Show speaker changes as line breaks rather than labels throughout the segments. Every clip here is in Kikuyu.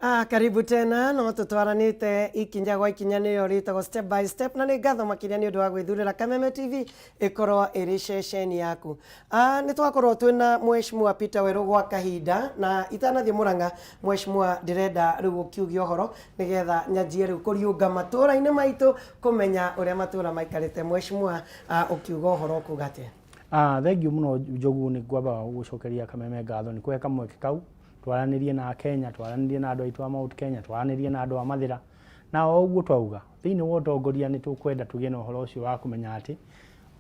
Ah, karibu tena no tũtwaranĩte ikinya gwa ikinya nĩyo rĩtagwo step by step na nĩ ngatho makĩria nĩ ũndũ wa gwĩthurĩra Kameme TV ĩkorwo ĩrĩ ceceni yaku. Ah, nĩ twakorwo twĩna Mheshimiwa Peter Werũ gwa kahinda na itanathiĩ Mũrang'a Mheshimiwa ndĩrenda rĩu ũkiuge ũhoro nĩgetha nyanjie rĩu kũriũnga matũũra-inĩ maitũ kũmenya ũrĩa matũũra maikarĩte. Mheshimiwa ah, ũkiuga ũhoro ũkuga atĩa?
Ah, thengiũ mũno Njogu nĩ ngwamba gũcokeria Kameme ngatho nĩ kũhe kamweke kau twaranĩrie na Akenya, twaranĩrie na andũ aitũ a Mount Kenya, twaranĩrie na andũ a Mathĩra. Na o ũguo twauga, thĩinĩ wa ũtongoria nĩ tũkwenda tũgĩe na ũhoro ũcio wa kũmenya atĩ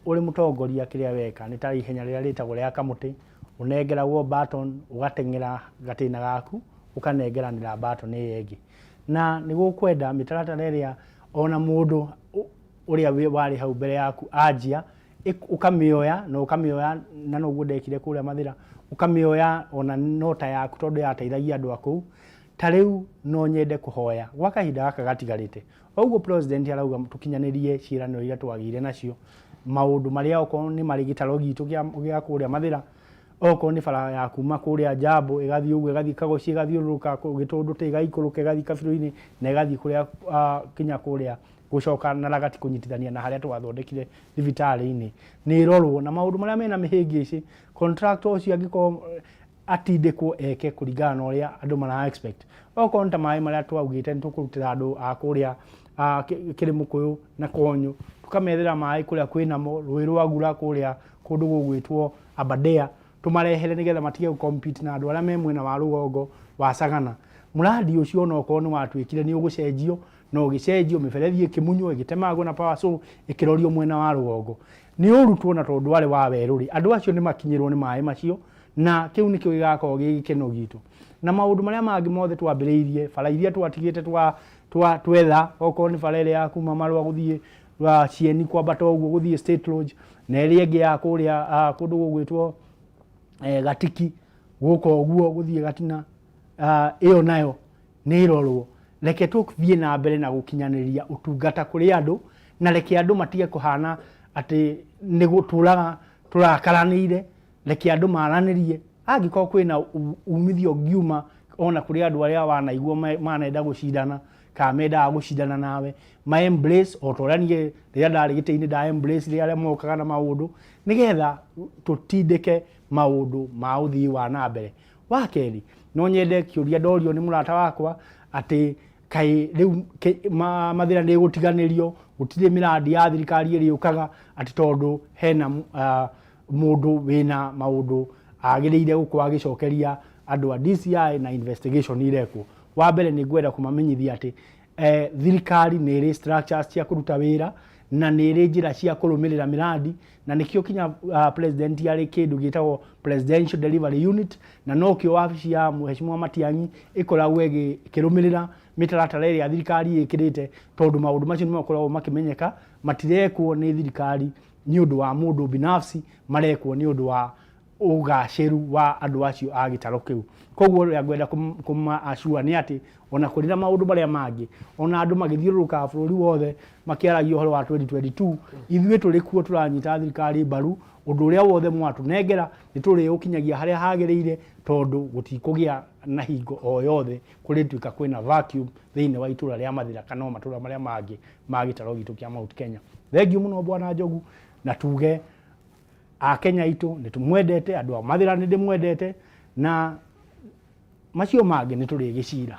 ũrĩ mũtongoria kĩrĩa weka nĩ ta ihenya rĩrĩa rĩtagwo rĩa kamũtĩ, ũnengeragwo baton, ũgateng'era gatĩna gaku, ũkanengeranĩra baton ĩyo ĩngĩ. Na nĩ gũkwenda mĩtaratara ĩrĩa ona mũndũ ũrĩa warĩ hau mbere yaku anjia, ũkamĩoya na ũkamĩoya na noguo ndekire kũrĩa Mathĩra, ũkamĩoya ona no ta yaku tondũ yateithagia andũ a kũu. Ta rĩu no nyende kũhoya gwa kahinda gaka gatigarĩte, o ũguo president arauga tũkinyanĩrie ciĩranĩro iria twagĩire nacio, maũndũ marĩa okorwo nĩ marĩ gĩtaro gitũ gĩa kũrĩa Mathĩra, okorwo nĩ bara ya kuma kũrĩa Njambo ĩgathiĩ ũguo ĩgathiĩ Kagoci ĩgathiũrũrũka Gĩtũndũtĩ ĩgaikũrũka ĩgathiĩ Kabirũ-inĩ na ĩgathiĩ kũrĩa kinya kũrĩa gũcoka na ragati kũnyitithania na harĩa twathondekire thibitarĩ-inĩ nĩ ĩrorwo na maũndũ marĩa mena mĩhĩngĩcĩ contractor ũcio angĩkorwo atindĩkwo eke kũringana na ũrĩa andũ mara expect okorwo nĩ ta maĩ marĩa twaugĩte nĩ tũkũrutĩra andũ a kũrĩa Kĩrĩmũkũyũ na Konyũ tũkamethera maĩ kũrĩa kwĩnamo rũĩ rwa Gura kũrĩa kũndũ gũgwĩtwo Aberdare tũmarehere nĩgetha matige gũ compete na andũ arĩa me mwena wa rũgongo wa Sagana. Mũrandi ũcio onokorwo nĩ watuĩkire nĩ ũgũcenjio na ũgĩcenjio, mĩberethi ĩkĩmunywo, ĩgĩtemangwo na power saw, ĩkĩrorio mwena wa rũgongo. Nĩ ũrutwo na tondũ ndwarĩ wa werũ-rĩ, andũ acio nĩ makinyĩrwo nĩ maĩ macio na kĩu nĩkĩo gĩgakorwo gĩ gĩkeno gitũ. Na maũndũ marĩa mangĩ mothe twambĩrĩirie, bara iria twatigĩte twa twa twetha, okorwo nĩ bara ĩrĩa ya kuma Marũa gũthiĩ Cieni kwambata ũguo gũthiĩ State Lodge, na ĩrĩa ĩngĩ ya kũrĩa kũndũ gũgwĩtwo Gatiki, gũka ũguo gũthiĩ Gatina, ĩyo nayo nĩ ĩrorwo. Reke tũthiĩ na mbere na gũkinyanĩria ũtungata kũrĩ andũ, na reke andũ matige kũhana atĩ nĩ gũtũraga tũrakaranĩire, reke andũ maranĩrie. Angĩkorwo kwĩna umithio ũngiuma ona kũrĩ andũ arĩa wanaigua manenda gũcindana kana mendaga gũcindana nawe, ma embrace o ta ũrĩa niĩ rĩrĩa ndarĩ gĩtĩ-inĩ nda embrace arĩa mokaga na maũndũ, nĩgetha tũtindĩke maũndũ ma ũthii wa na mbere. Wa kerĩ, no nyende kĩũria ndorio nĩ mũrata wakwa atĩ kaĩ rĩu Mathĩra nĩ ĩgũtiganĩrio, gũtirĩ mĩrandi ya thirikari ĩrĩũkaga atĩ tondũ hena mũndũ wĩna maũndũ agĩrĩire gũkorwo agĩcokeria andũ a DCI na investigation irekwo. Wa mbere nĩ ngwenda kũmamenyithia atĩ thirikari nĩ ĩrĩ structures cia kũruta wĩra na nĩ ĩrĩ njĩra cia kũrũmĩrĩra mĩrandi na nĩkĩo kinya president arĩ kĩndũ gĩtagwo Presidential Delivery Unit na nokĩo wabici ya Mheshimiwa Matiang'i ĩkoragwo ĩkĩrũmĩrĩra mĩtaratara ĩrĩa thirikari ĩkĩrĩte tondũ maũndũ macio nĩ makoragwo makĩmenyeka matirekwo nĩ thirikari nĩ ũndũ wa mũndũ binafsi marekwo nĩ ũndũ wa ũgacĩru wa andũ acio a gĩtaro kĩu. Koguo ũrĩa ngwenda kũma assure nĩ atĩ ona kũrĩ na maũndũ marĩa mangĩ, ona andũ magĩthiũrũrũkaga bũrũri wothe makĩaragia ũhoro wa 2022, ithuĩ tũrĩ kuo tũranyita thirikari mbaru, ũndũ ũrĩa wothe mwatũnengera nĩ tũrĩũkinyagia harĩa hagĩrĩire tondũ gũtikũgĩa na hingo o yothe kũrĩtuĩka kwĩna vacuum thĩinĩ wa itũra rĩa Mathĩra kana o matũra marĩa mangĩ ma gĩtaro gitũ kĩa Mount Kenya. Thengiũ mũno Bwana Njogu na tuge Akenya aitũ nĩ tũmwendete, andũ a Mathĩra nĩ ndĩmwendete na macio mangĩ nĩ tũrĩgĩcira.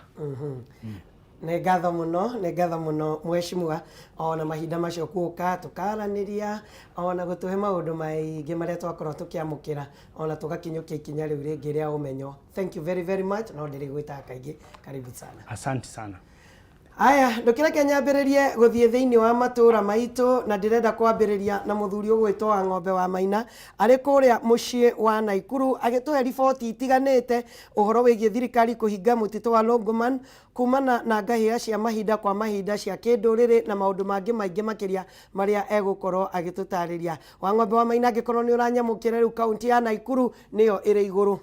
Nĩ ngatho mũno, nĩ ngatho mũno mheshimiwa, ona mahinda macio gũka tũkaranĩria ona gũtũhe maũndũ maingĩ marĩa twakorwo tũkĩamũkĩra ona tũgakinyũkia ikinya rĩu rĩngĩ rĩa ũmenyo. Thank you very very much, no ndĩrĩgwĩtaga kaingĩ. Karibu sana.
Asante sana.
Aya, ndũkĩreke nyambĩrĩrie gũthiĩ thĩinĩ wa matũũra maitũ na ndĩrenda kwambĩrĩria na mũthuri ũgwĩtwo wa ng'ombe wa maina arĩ kũrĩa mũciĩ wa Naikuru agĩtũhe riboti itiganĩte ũhoro wĩgiĩ thirikari kũhinga mũtitũ wa Longoman kumana na ngahĩha cia mahinda kwa mahinda cia kĩndũrĩrĩ na maũndũ mangĩ maingĩ makĩria marĩa egũkorwo agĩtũtarĩria. Wa ng'ombe wa maina angĩkorwo nĩ ũranyamũkĩra rĩu kaunti ya Naikuru nĩyo ĩrĩ igũrũ.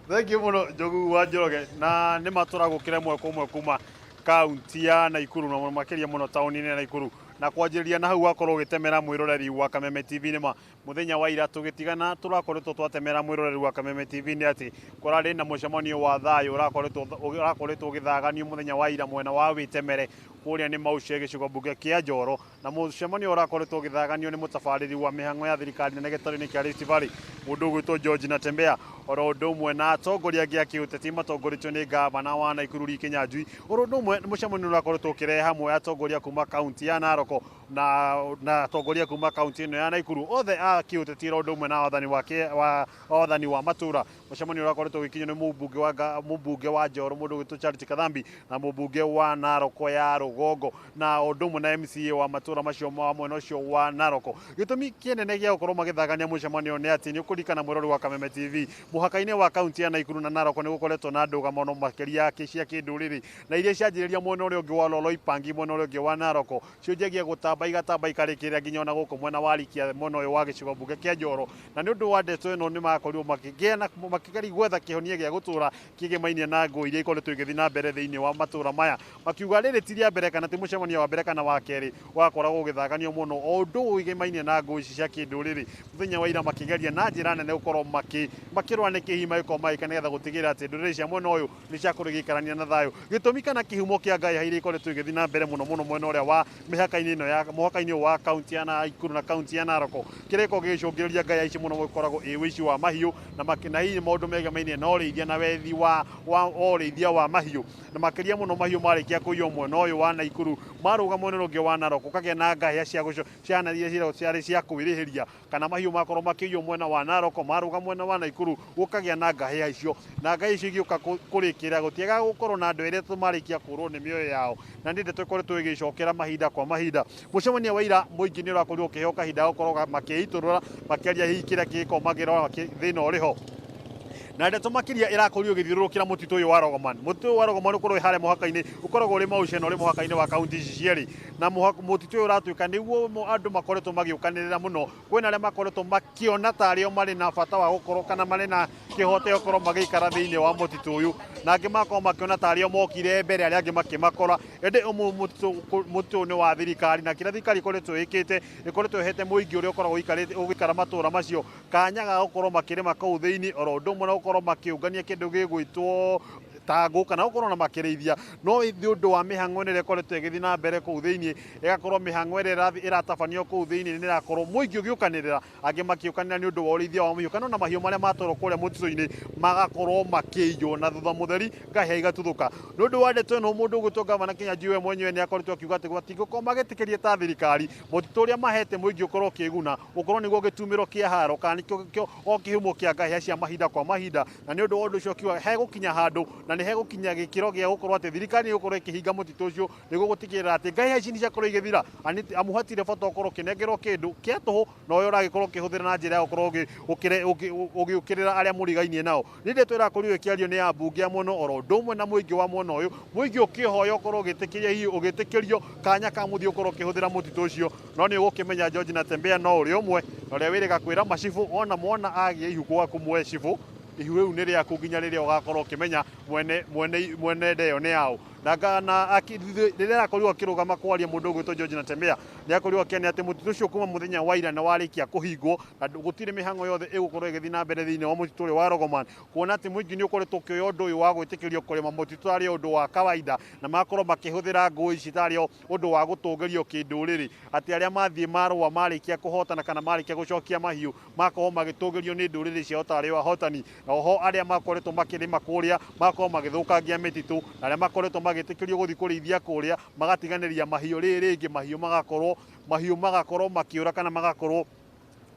Thank you mũno Njogu wa Njoroge na nĩ ma tũragũkĩra ĩmwe kwa ĩmwe kuma kaunti ya Naikuru na mũno makĩria mũno taũni-inĩ ya Naikuru. Na kwanjĩrĩria na hau wakorwo ũgĩtemera mwĩroreri wa Kameme TV nĩma mũthenya wa ira tũgĩtigana tũrakoretwo twatemera mwĩroreri wa Kameme TV nĩ atĩ kũrarĩ na mũcemanio wa thayũ ũrakoretwo ũgĩthaganio mũthenya wa ira mwena wa Wĩtemere kũrĩa nĩ Mauche gĩcigo mbunge kĩa Njoro, na mũcemanio ũrakoretwo ũgĩthaganio nĩ mũtabarĩri wa mĩhang'o ya thirikari nene gĩtarũ-inĩ kĩa Rift Valley mũndũ ũgwĩtwo George Natembeya, oro ũndũ ũmwe na atongoria angĩ a kĩũteti matongoretio nĩ gavana wa Nakuru Lee Kinyanjui. Oro ũndũ ũmwe mũcemanio ũrakoretwo ũkĩrehe hamwe atongoria kuma kaunti ya Narok na atongoria kuma kaunti ĩno ya Nakuru othe a kĩũteti oro ũndũ ũmwe na wathani wa matũra. Mũcemanio ũrakoretwo ũgĩkinyio nĩ mũmbunge wa Njoro mũndũ ũgwĩtwo Charity Kathambi na mũmbunge wa Narok ya Rũgongo na ũndũ ũmwe na MCA wa matũra macio ma mwena ũcio wa Narok. Gĩtũmi kĩnene gĩa gũkorwo magĩthagania mũcemanio nĩ atĩ nĩ ũkũririkana mwĩrori wa Kameme TV mũhaka-inĩ wa kaunti ya Nakuru na Narok nĩ gũkoretwo na ndũgamano makĩria cia kĩndũrĩrĩ na iria cianjĩrĩria mwena ũrĩa ũngĩ wa Loloipangi mwena ũrĩa ũngĩ wa Narok ciũnjagia gũtamba igatamba ikarĩkĩrĩra nginya ona gũkũ mwena wa Rikia mwena ũyũ wa gĩcigo mbunge kĩa Njoro. Na nĩ ũndũ wa ndeto ĩno nĩ makorirwo makĩgĩa na makĩgeria gwetha kĩhonia gĩa gũtũra kĩgĩmainie na ngũĩ iria ikoretwo igĩthiĩ na mbere thĩinĩ wa matũra maya, makiuga rĩrĩ ti rĩa mbere kana ti mũcemanio wa mbere kana wa kerĩ wakoragwo ũgĩthaganio mũno o ũndũ ũgĩmainie na ngũĩ ici cia kĩndũrĩrĩ. Mũthenya wa ira makĩgeria na njĩra nene gũkorwo makĩrũa nĩ kĩhihi magĩkorwo magĩka nĩgetha gũtigĩrĩra atĩ ndũrĩrĩ cia mwena ũyũ nĩ ciakorwo igĩikarania na thayũ. Gĩtũmi kana kĩhumo kĩa ngahĩha iria ikoretwo igĩthiĩ na mbere mũno mũno mwena ũrĩa wa mĩhaka-inĩ ĩno ya mũhaka-inĩ ũyũ wa kaunti ya Nakuru na kaunti ya Narok kĩrĩa gĩkoragwo gĩgĩcũngĩrĩria ngahĩha ici mũno gũkoragwo ĩ ũici wa mahiũ na hihi maũndũ megemainie na ũrĩithia na wethi wa ũrĩithia wa mahiũ, na makĩria mũno mahiũ marĩkia kũiywo mwena ũyũ wa Nakuru marũga mwena ũrĩa ũngĩ wa Narok ũkagĩa na ngahĩha cia ciana iria ciarĩ cia kwĩrĩhĩria kana mahiũ makorwo makĩiywo mwena wa Narok marũga mwena wa Nakuru gũkagĩa na ngahĩha icio, na ngahĩha icio igĩũka kũrĩkĩra gũtiagaga gũkorwo na andũ erĩ marĩkia kũrwo nĩ mĩoyo yao, na nĩ ndeto ĩkoretwo ĩgĩcokera mahinda kwa mahinda. Mũcemanio wa ira mũingĩ nĩ ũrakorirwo ũkĩheo kahinda gũkorwo makĩitũrũra makĩaria hihi kĩrĩa kĩgĩkorwo makĩrora thĩna ũrĩ ho. Na ndeto makĩria ĩrakorirwo ĩgĩthiũrũrũkĩra mũtitũ ũyũ wa Rogoman. Mũtitũ ũyũ wa Rogoman ũkoragwo wĩ harĩa mũhaka-inĩ, ũkoragwo ũrĩ Mauche na ũrĩ mũhaka-inĩ wa kaunti ici cierĩ, na mũtitũ ũyũ ũratuĩka nĩguo andũ makoretwo magĩũkanĩrĩra mũno. Kwĩna arĩa makoretwo makĩona tarĩ o marĩ na bata wa gũkorwo kana marĩ na kĩhoto gĩa gũkorwo magĩikara thĩinĩ wa mũtitũ ũyũ, na angĩ magakorwo makĩona tarĩ o mokire mbere arĩa angĩ makĩmakora. Ĩndĩ mũtitũ ũyũ nĩ wa thirikari, na kĩrĩa thirikari ĩkoretwo ĩkĩte ĩkoretwo ĩhete mũingĩ ũrĩa ũkoragwo ũgĩikara matũra macio kanya ga gũkorwo makĩrĩma kũu thĩinĩ, oro ũndũ ũmwe na gũkorwo makĩũngania kĩndũ gĩgwĩtwo ta ngũ kana gũkorwo na makĩrĩithia. No nĩ ũndũ wa mĩhang'o ĩrĩa ĩkoretwo ĩgĩthiĩ na mbere kũu thĩinĩ, ĩgakorwo mĩhang'o ĩrĩa ĩratabanio kũu thĩinĩ nĩ ĩrakorwo mũingĩ ũgĩũkanĩrĩra, angĩ makĩũkanĩrĩra nĩ ũndũ wa ũrĩithia wa mahiũ kana ona mahiũ marĩa matwarwo kũrĩa mũtitũ-inĩ magakorwo makĩiywo, na thutha mũtheri ngahĩha igatuthũka. Nĩ ũndũ wa ndeto ĩno mũndũ ũgwĩtwo gavana Kinyanjui we mwenyewe nĩ akoretwo akiuga atĩ matigũkorwo magĩtĩkĩria ta thirikari mũtitũ ũrĩa mahete mũingĩ ũkorwo ũkĩguna ũkorwo nĩguo gĩtumĩro kĩa haro kana nĩkĩo o kĩhumo kĩa ngahĩha cia mahinda kwa mahinda. Na nĩ ũndũ wa ũndũ ũcio akiuga hegũkinya handũ na nĩ hegũkinya gĩkĩro gĩa gũkorwo atĩ thirikari nĩ ĩgũkorwo ĩkĩhinga mũtitũ ũcio nĩguo gũtigĩrĩra atĩ ngahĩha ici nĩ ciakorwo igĩthira. Amu hatirĩ bata ũkorwo ũkĩnengerwo kĩndũ kĩa tũhũ na ũrĩa ũragĩkorwo ũkĩhũthĩra na njĩra ya gũkorwo ũgĩũkĩrĩra arĩa mũrigainie nao. Nĩ ndeto ĩrakorirwo ĩkĩario nĩ ambunge a mwena oro ũndũ ũmwe na mũingĩ wa mwena ũyũ, mũingĩ ũkĩhoya ũkorwo ũgĩtĩkĩria hihi ũgĩtĩkĩrio kanya ka mũthia ũkorwo ũkĩhũthĩra mũtitũ ũcio. No nĩ ũgũkĩmenya George Natembeya no ũrĩa ũmwe na ũrĩa wĩrĩga kwĩra macibũ ona mwana agĩa ihu kwaga kũmũhe cibũ, ihu rĩu nĩ rĩaku nginya rĩrĩa ũgakorwo ũkĩmenya mwene nda ĩyo nĩ yaũ. Na rĩrĩa arakorirwo akĩrũgama kwaria mũndũ ũgwĩtwo George Natembeya nĩ akorirwo akĩania atĩ mũtitũ ũcio kuma mũthenya wa ira nĩ warĩkia kũhingwo na gũtirĩ mĩhang'o yothe ĩgũkorwo ĩgĩthiĩ na mbere thĩinĩ wa mũtitũ ũrĩa wa Rogoman, kuona atĩ mũingĩ nĩ ũkoretwo ũkĩoya ũndũ ũyũ wa gwĩtĩkĩrio kũrĩma mũtitũ tarĩ ũndũ wa kawaida, na magakorwo makĩhũthĩra ngũ ici tarĩ ũndũ wa gũtũgĩrio kĩndũrĩrĩ, atĩ arĩa mathiĩ marũa marĩkia kũhotana kana marĩkia gũcokia mahiũ magakorwo magĩtũgĩrio nĩ ndũrĩrĩ ciao tarĩ o ahotani. Na oho arĩa makoretwo makĩrĩma kũrĩa magakorwo magĩthũkangia mĩtitũ, na arĩa makoretwo magĩtĩkĩrio gũthiĩ kũrĩithia kũrĩa magatiganĩria mahiũ rĩrĩ rĩngĩ, mahiũ magakorwo makĩũra kana magakorwo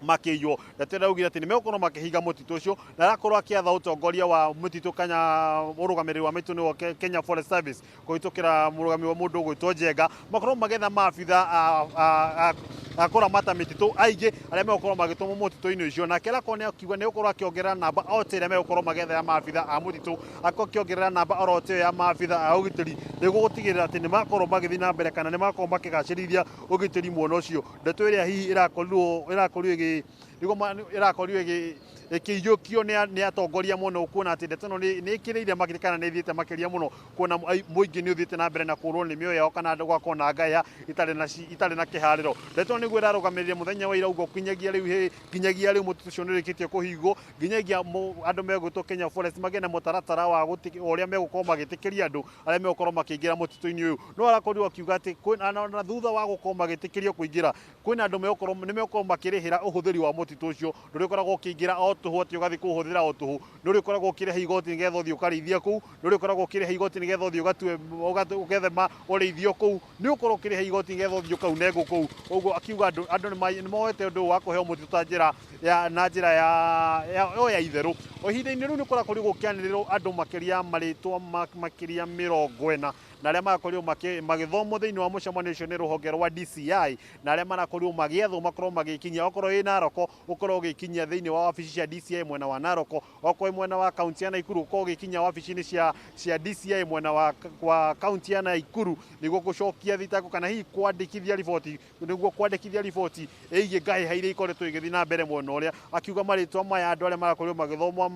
makĩiywo. Ndeto ĩraugire atĩ nĩ megũkorwo makĩhinga mũtitũ ũcio, na arakorwo akĩatha ũtongoria wa mũtitũ kana mũrũgamĩrĩri wa mĩtitũ nĩwe Kenya Forest Service kũhĩtũkĩra mũrũgamĩrĩri wa mũndũ ũgwĩtwo Njenga, makorwo magĩetha maabitha a kũramata mĩtitũ aingĩ arĩa megũkorwo magĩtũmwo mũtitũ-inĩ ũcio. Nake arakorwo nĩ akiuga nĩ egũkorwo akĩongerera namba o ta ĩrĩa megũkorwo magĩetha ya maabitha a mũtitũ, akorwo akĩongerera namba oro ta ĩyo ya maabitha a ũgitĩri nĩguo gũtigĩrĩra atĩ nĩ makorwo magĩthiĩ na mbere kana nĩ makorwo makĩgacĩrithia ũgitĩri mwena ũcio. Ndeto ĩrĩa hihi ĩrakorirwo ĩrakorirwo ĩgĩ nĩguo ĩrakorirwo ĩgĩ ĩkĩiyũkio nĩ atongoria mũno kuona atĩ ndeto ĩno nĩ ĩkĩrĩire makĩria kana nĩ ĩthiĩte makĩria mũno kuona mũingĩ nĩ ũthiĩte na mbere na kũrwo nĩ mĩoyo yao kana andũ gwakorwo na ngaya itarĩ na kĩharĩro. Ndeto nĩguo ĩrarũgamĩrĩire mũthenya wa ira ũguo kinyagia rĩu mũtitũ ũcio nĩ ũrĩkĩtie kũhingwo nginyagia andũ megwĩtwo Kenya Forest magĩe na mũtaratara wa ũrĩa megũkorwo magĩtĩkĩria andũ arĩa megũkorwo makĩingĩra mũtitũ-inĩ ũyũ. No arakorirwo akiuga atĩ na thutha wa gũkorwo magĩtĩkĩrio kũingĩra kwĩna andũ nĩ megũkorwo makĩrĩhĩra ũhũthĩri wa mũtitũ ũcio, ndũrĩkoragwo ũkĩingĩra o tũhũ atĩ ũgathiĩ kũũhũthĩra o tũhũ, nĩ ũrĩkoragwo ũkĩrĩha igoti nĩgetha ũthiĩ ũkarĩithia kũu, nĩ ũrĩkoragwo ũkĩrĩha igoti nĩgetha ũthiĩ ũgatue ũgethe ũrĩithio kũu, nĩ ũkorwo ũkĩrĩha igoti nĩgetha ũthiĩ ũkaune ngũ kũu. Ũguo akiuga andũ nĩ moete ũndũ ũyũ wa kũheo mũtitũ ta njĩra ya na njĩra ya itherũ. O ihinda-inĩ rĩu nĩ kũrakorirwo gũkĩanĩrĩrwo andũ makĩria marĩtwa makĩria 40 na arĩa marakorirwo magĩthomwo thĩinĩ wa mũcemanio ũcio nĩ rũhonge rwa DCI, na arĩa marakorirwo magĩethwo makorwo magĩkinyia okorwo wĩ Narok ũkorwo ũgĩkinyia thĩinĩ wa wabici cia DCI mwena wa Narok, okorwo wĩ mwena wa kaunti ya Nakuru ũkorwo ũgĩkinyia wabici-inĩ cia DCI mwena wa kaunti ya Nakuru nĩguo gũcokia thitango kana hihi kwandĩkithia riboti, nĩguo kwandĩkithia riboti ĩgiĩ ngahĩha iria ikoretwo igĩthiĩ na mbere mwena ũrĩa. Akiuga marĩtwa maya andũ arĩa marakorirwo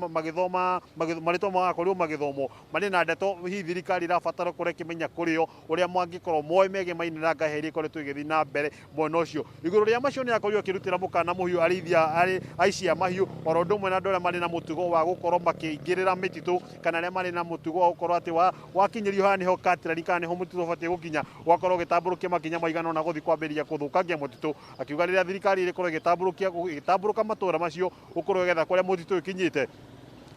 magĩthoma marĩtwa marakorirwo magĩthomwo marĩ na ndeto hihi thirikari ĩrabatara gũkorwo ĩkĩmenya kũrĩ o ũrĩa mangĩkorwo moĩ megemaine na ngahĩha iria ikoretwo igĩthiĩ na mbere mwena ũcio. Igũrũ rĩa macio nĩ akorirwo akĩrutĩra mũkana mũhiũ arĩithia aici a mahiũ oro ũndũ ũmwe na andũ arĩa marĩ na mũtugo wa gũkorwo makĩingĩrĩra mĩtitũ kana arĩa marĩ na mũtugo wa gũkorwo atĩ wakinyĩrio haha nĩho katirani kana nĩho mũtitũ ũbatiĩ gũkinya ũgakorwo ũgĩtambũrũkia makinya maigana ũna gũthiĩ kwambĩrĩria gũthũkangia mũtitũ. Akiuga rĩrĩa thirikari ĩrĩkorwo ĩgĩtambũrũka matũra macio ũkorwo ĩgetha kũrĩa mũtitũ ũkinyĩte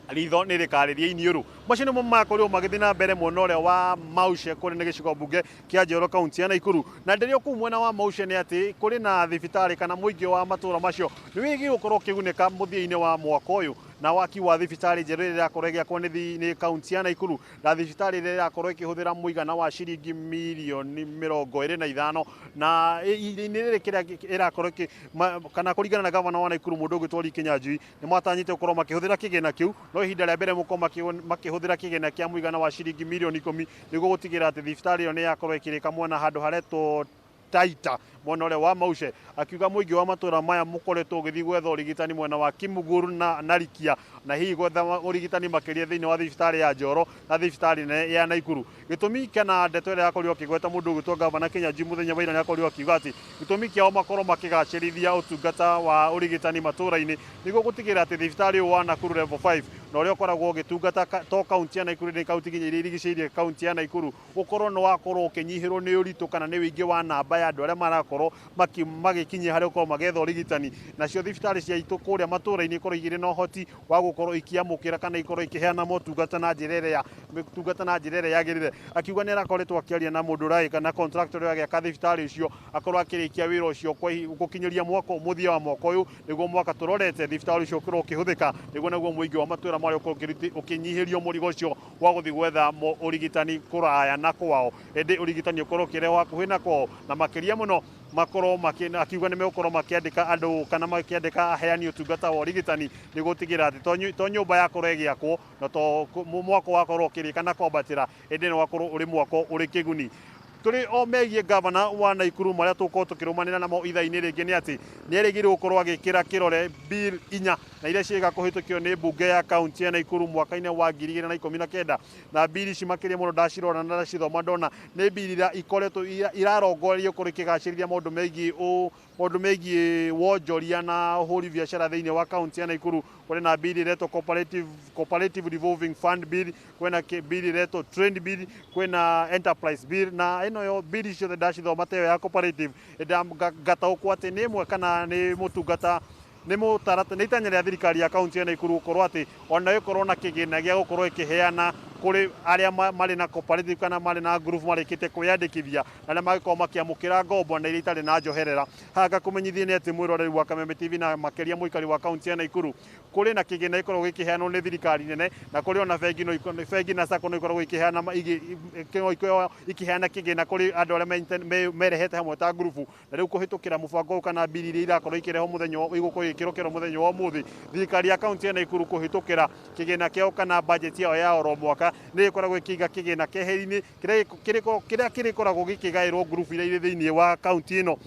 ritho nĩ rĩkarĩria iniũrũ. Macio nĩmo makorirwo magĩthiĩ na mbere mwena ũrĩa wa Mauche kũrĩ na gĩcigo mbunge kĩa Njoro kaunti ya Nakuru. Na ndĩrĩ o kũu mwena wa Mauche nĩ atĩ kũrĩ na thibitarĩ kana mũingĩ wa matũra macio nĩ wĩgiĩ gũkorwo ũkĩgunĩka mũthia-inĩ wa mwaka ũyũ na waki wa thibitarĩ njerũ ĩrĩa ĩrakorwo ĩgĩakwo nĩ kaunti ya Nakuru, na thibitarĩ ĩrĩa ĩrakorwo ĩkĩhũthĩra mũigana wa ciringi mirioni 25 na ihinda-inĩ rĩrĩ kĩrĩa ĩrakorwo kana kũringana na gavana wa Nakuru mũndũ ũgwĩtwo Lee Kinyanjui nĩ matanyĩte gũkorwo makĩhũthĩra kĩgĩna kĩu, no ihinda rĩa mbere mũkorwo makĩhũthĩra kĩgĩna kĩa mũigana wa ciringi mirioni 10 nĩguo gũtigĩrĩra atĩ thibitarĩ ĩyo nĩ yakorwo ĩkĩrĩka mwena handũ haretwo Taita mwena ũrĩa wa Mauche. Akiuga mũingĩ wa matũra maya mũkoretwo ũgĩthiĩ gwetha ũrigitani mwena wa Kimuguru na Narikia na hihi gwetha ũrigitani makĩria thĩinĩ wa thibitarĩ ya Njoro na thibitarĩ nene ya Nakuru. Gĩtũmi kana ndeto ĩrĩa yakorirwo akĩgweta mũndũ ũgwĩtwo gavana Kinyanjui mũthenya wa ira nĩakorirwo akiuga atĩ gĩtũmi kĩao makorwo makĩgacĩrithia ũtungata wa ũrigitani matũra-inĩ nĩguo gũtigĩrĩra atĩ thibitarĩ ũyũ wa Nakuru level 5 na ũrĩa ũkoragwo ũgĩtungata to kaunti ya Nakuru nĩ kaunti nginya iria irigicĩirie kaunti ya Nakuru ũkorwo nĩ wakorwo ũkĩnyihĩrwo nĩ ũritũ kana nĩ ũingĩ wa namba ya andũ arĩa marakorwo magĩkinyia harĩa gũkorwo magĩetha ũrigitani. Nacio thibitarĩ ciaitũ kũrĩa matũra-inĩ ikorwo igĩrĩ na ũhoti wa gũkorwo ikĩamũkĩra kana ikorwo ikĩheana motungata na njĩra ĩrĩa motungata na njĩra ĩrĩa yagĩrĩire. Akiuga nĩ arakoretwo akĩaria na mũndũ ũragĩka na contractor ũrĩa ũragĩaka thibitarĩ ũcio akorwo akĩrĩkia wĩra ũcio gũkinyĩria mwaka mũthia wa mwaka ũyũ nĩguo mwaka tũrorete thibitarĩ ũcio ũkorwo ũkĩhũthĩka nĩguo naguo mũingĩ wa matũra marĩa ũkorwo ũkĩnyihĩrio mũrigo ũcio wa gũthiĩ gwetha ũrigitani kũraya na kwao, ĩndĩ ũrigitani ũkorwo ũkĩrehwo hakuhĩ na kwao na makĩria mũno makorwo akiuga nĩ megũkorwo makĩandĩka andũ kana makĩandĩka aheani ũtungata wa ũrigitani nĩguo gũtigĩrĩra atĩ to nyũmba yakorwo ĩgĩakwo na to mwako wakorwo ũkĩrĩka na kwambatĩra ĩndĩ nĩ wakorwo ũrĩ mwako ũrĩ kĩguni. Tũrĩ o megiĩ gavana wa Nakuru marĩa tũgũkorwo tũkĩrũmanĩra namo ithaa-inĩ rĩngĩ nĩ atĩ nĩ erĩgĩrĩirwo gũkorwo agĩkĩra kĩrore bill 4 na iria ciĩga kũhĩtũkio nĩ mbunge ya kaunti ya Nakuru mwaka-inĩ wa 2019 na bill ici makĩria mũno ndacirora na ndacithoma ndona nĩ bill iria ikoretwo irarongorerio gũkorwo ikĩgacĩrithia maũndũ megiĩ wonjoria na ũhũri biacara thĩinĩ wa kaunti ya Nakuru. Kũrĩ na bill ĩretwo Cooperative Revolving Fund Bill, kwĩna bill ĩretwo Trade Bill, kwĩna Enterprise Bill, na ĩno yo bill ciothe ndacithoma ta ĩyo ya cooperative ngataũkwo atĩ nĩ ĩmwe kana nĩ mũtungata nĩ mũtaratara nĩ itanya rĩa thirikari ya kaunti ya Nakuru gũkorwo atĩ ona ĩkorwo na kĩgĩna gĩa gũkorwo ĩkĩheana kũrĩ arĩa marĩ na cooperative kana marĩ na group marĩkĩtie kwĩyandĩkithia na arĩa mangĩkorwo makĩamũkĩra ngombo na iria itarĩ na njoherera. Haha ngakũmenyithia nĩ atĩ mwĩroreri wa Kameme TV na makĩria mũikari wa kaunti ya Nakuru kũrĩ na kĩgĩna gĩkoragwo gĩkĩheanwo nĩ thirikari nene na kũrĩ ona bengi na sacco no ikoragwo ikĩheana kĩgĩna kũrĩ andũ arĩa merehete hamwe ta ngurubu. Na rĩu kũhĩtũkĩra mũbango ũyũ kana mbiri iria irakorwo ikĩrehwo mũthenya igũkorwo igĩkĩrwo kĩro mũthenya wa ũmũthĩ, thirikari ya kaunti ya Nakuru kũhĩtũkĩra kĩgĩna kĩao kana budget yao ya oro mwaka nĩ ĩkoragwo ĩkĩiga kĩgĩna keheri-inĩ kĩrĩa kĩrĩkoragwo gĩkĩgaĩrwo ngurubu iria irĩ thĩinĩ wa kaunti ĩno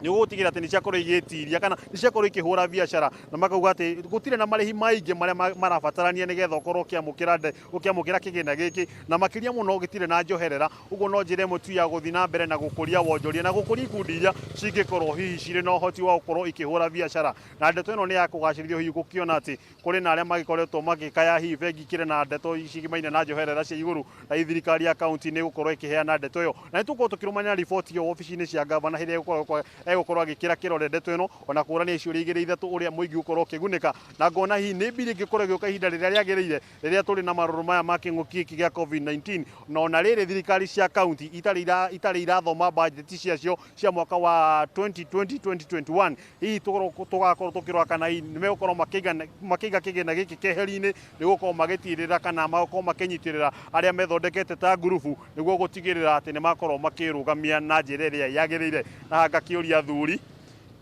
Nĩ gũtigĩrĩra atĩ nĩ ciakorwo igĩtiria kana nĩ ciakorwo ikĩhũra biacara, na makauga atĩ gũtirĩ na marĩhi maingĩ marĩa marabatarania nĩgetha ũkorwo ũkĩamũkĩra ũkĩamũkĩra kĩgĩna gĩkĩ, na makĩria mũno gĩtirĩ na njoherera. Ũguo no njĩra ĩmwe tu ya gũthiĩ na mbere na gũkũria wonjoria na gũkũria ikundi iria cingĩkorwo hihi cirĩ na ũhoti wa gũkorwo ikĩhũra biacara. Na ndeto ĩno nĩ ya kũgacĩrithio hihi gũkĩona atĩ kũrĩ na arĩa magĩkoretwo magĩkaya hihi bengi ikĩrĩ na ndeto cigimaine na njoherera cia igũrũ, na hihi thirikari ya kaunti nĩ ĩgũkorwo ĩkĩheana ndeto ĩyo. Na nĩ tũgũkorwo tũkĩrũmania riboti ĩyo obici-inĩ cia gavana hĩrĩa egũkorwo agĩkĩra kĩrore ndeto ĩno, ona kũrania ciũria igĩrĩ ithatũ ũrĩa mũingĩ ũgũkorwo ũkĩgunĩka. Na ngona hihi nĩ mbiri ĩngĩkorwo ĩgĩũka ihinda rĩrĩa rĩagĩrĩire, rĩrĩa tũrĩ na marũrũ maya ma kĩng'ũki gĩkĩ gĩa COVID-19, na ona rĩrĩ thirikari cia kaunti itarĩ irathoma bajeti ciacio cia mwaka wa 2020 2021, hihi tũgakorwo tũkĩrora kana hihi nĩ megũkorwo makĩiga kĩgĩna gĩkĩ keheri-inĩ nĩ gũkorwo magĩtirĩra kana magakorwo makĩnyitĩrĩra arĩa methondekete ta ngurubu nĩguo gũtigĩrĩra atĩ nĩ makorwo makĩrũgamia na njĩra ĩrĩa yagĩrĩire. Na ngakĩũria athuri,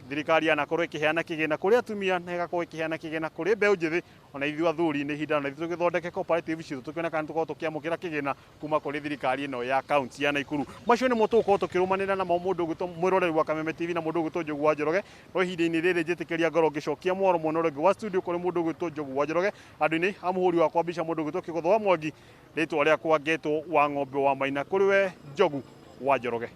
thirikari yanakorwo ĩkĩheana kĩgĩna kũrĩ atumia na ĩgakorwo ĩkĩheana kĩgĩna kũrĩ mbeũ njĩthĩ, ona ithuĩ athuri nĩ ihinda ona ithuĩ tũgĩthondeke cooperative citũ tũkĩone kana tũkorwo tũkĩamũkĩra kĩgĩna kuma kũrĩ thirikari ĩno ya kaunti ya Nakuru. Macio nĩmo tũgũkorwo tũkĩrũmanĩra namo, mũndũ ũgwĩtwo mwĩroreri wa Kameme TV na mũndũ ũgwĩtwo Njogu wa Njoroge. No ihinda-inĩ rĩrĩ njĩtĩkĩria ngorwo ngĩcokia mwaro mwena ũrĩa ũngĩ wa studio kũrĩ mũndũ ũgwĩtwo Njogu wa Njoroge, handũ-inĩ ha mũhũri wakwa mbica mũndũ ũgwĩtwo Kĩgũtho wa Mwangi. Rĩtwa rĩakwa ngetwo wa Ng'ombe wa Maina. Kũrĩ we Njogu wa Njoroge.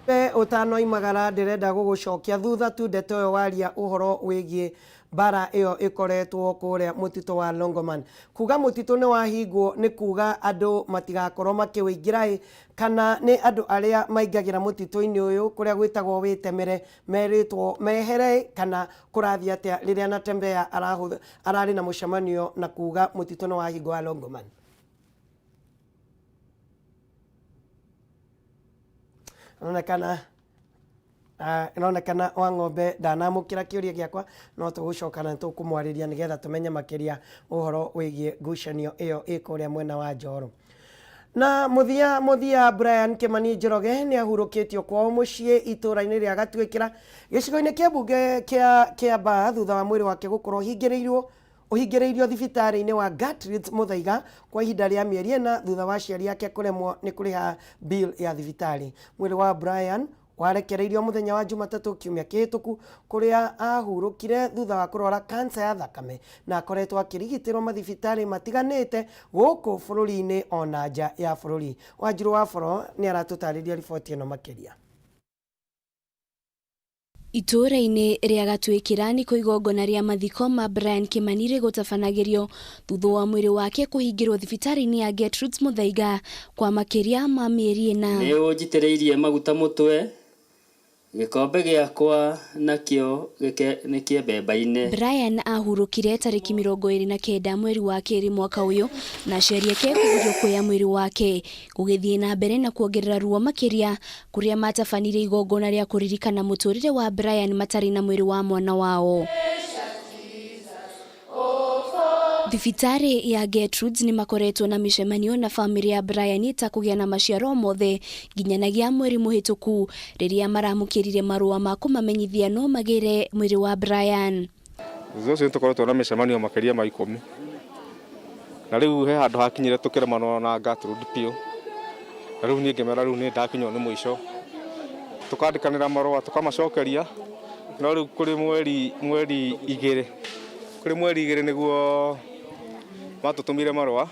We ũtanoimagara, ndĩrenda gũgũcokia thutha tu ndeto ĩyo waria ũhoro wĩgiĩ mbara ĩyo ĩkoretwo kũrĩa mũtitũ wa Longoman. Kuga mũtitũ nĩ wahingwo nĩ kuga andũ matigakorwo makĩwĩingĩra ĩ, kana nĩ andũ arĩa maingagĩra mũtitũ-inĩ ũyũ kũrĩa gwĩtagwo wĩtemere merĩtwo mehere ĩ, kana kũrathiĩ atĩa rĩrĩa Natembeya ararĩ na mũcemanio na kuga mũtitũ nĩ wahingwo wa Longoman? Ĩronekana wa Ng'ombe ndanamũkĩra kĩũria gĩakwa, no tũgũcoka na tũkũmwarĩria nĩgetha tũmenye makĩria ũhoro wĩgiĩ ngucanio ĩyo ĩ kũrĩa mwena wa Njoro. Na mũthia mũthia, Brian Kimani Njoroge nĩ ahurũkĩtio kwao mũciĩ itũũra-inĩ rĩa Gatuĩkĩra, gĩcigo-inĩ kĩa mbunge kĩa Kĩambaa, thutha wa mwĩrĩ wake gũkorwo ũhingĩrĩirio thibitarĩ-inĩ wa Gertrudes Muthaiga kwa ihinda rĩa mĩeri 4, thutha wa aciari ake kũremwo nĩ kũrĩha bill ya thibitarĩ. Mwĩrĩ wa Brian warekereirio mũthenya wa Jumatatũ kiumia kĩhĩtũku, kũrĩa ahurũkire thutha wa kũrwara kansa ya thakame, na akoretwo akĩrigitĩrwo mathibitarĩ matiganĩte gũkũ bũrũri-inĩ ona nja ya bũrũri. Wanjiru wa Boro nĩ aratũtarĩria riboti ĩno makĩria.
Itũũra-inĩ rĩa Gatuĩkĩra nĩkuo igongona rĩa mathiko ma Brian Kimani rĩgũtabanagĩrio, thutha wa mwĩrĩ wake kũhingĩrwo thibitarĩ-inĩ ya Gertrudes Muthaiga kwa makĩria ma mĩeri 4.
Nĩ ũnjitĩrĩirie maguta mũtwe, gĩkombe gĩakwa nakĩo nĩ kĩembembaine.
Brian ahurũkire tarĩki 29 mweri wa kerĩ mwaka ũyũ, na aciari ake kũgirio kuoya mwĩrĩ wake gũgĩthiĩ na mbere na kuongerera ruo makĩria, kũrĩa matabanirie igongona rĩa kũririkana mũtũrĩre wa Brian matarĩ na mwĩrĩ wa mwana wao. Thibitarĩ ya Gertrudes nĩ makoretwo na mĩcemanio na bamĩrĩ ya Brian ĩtakũgĩa na maciaro mothe nginyanagia mweri mũhĩtũku, rĩrĩa maramũkĩrire marũa ma kũmamenyithia no magĩre mwĩrĩ wa Brian.
Thutha ũcio nĩtũkoretwo na mĩcemanio makĩria ma 10, na rĩu he handũ hakinyire tũkĩremanwo na Gertrude biũ, na rĩu niĩ ngĩmera rĩu nĩ ndakinywo nĩ mũico, tũkandĩkanĩra marũa tũkamacokeria, no rĩu kũrĩ mweri igĩrĩ, kũrĩ mweri igĩrĩ nĩguo matũtũmire marũa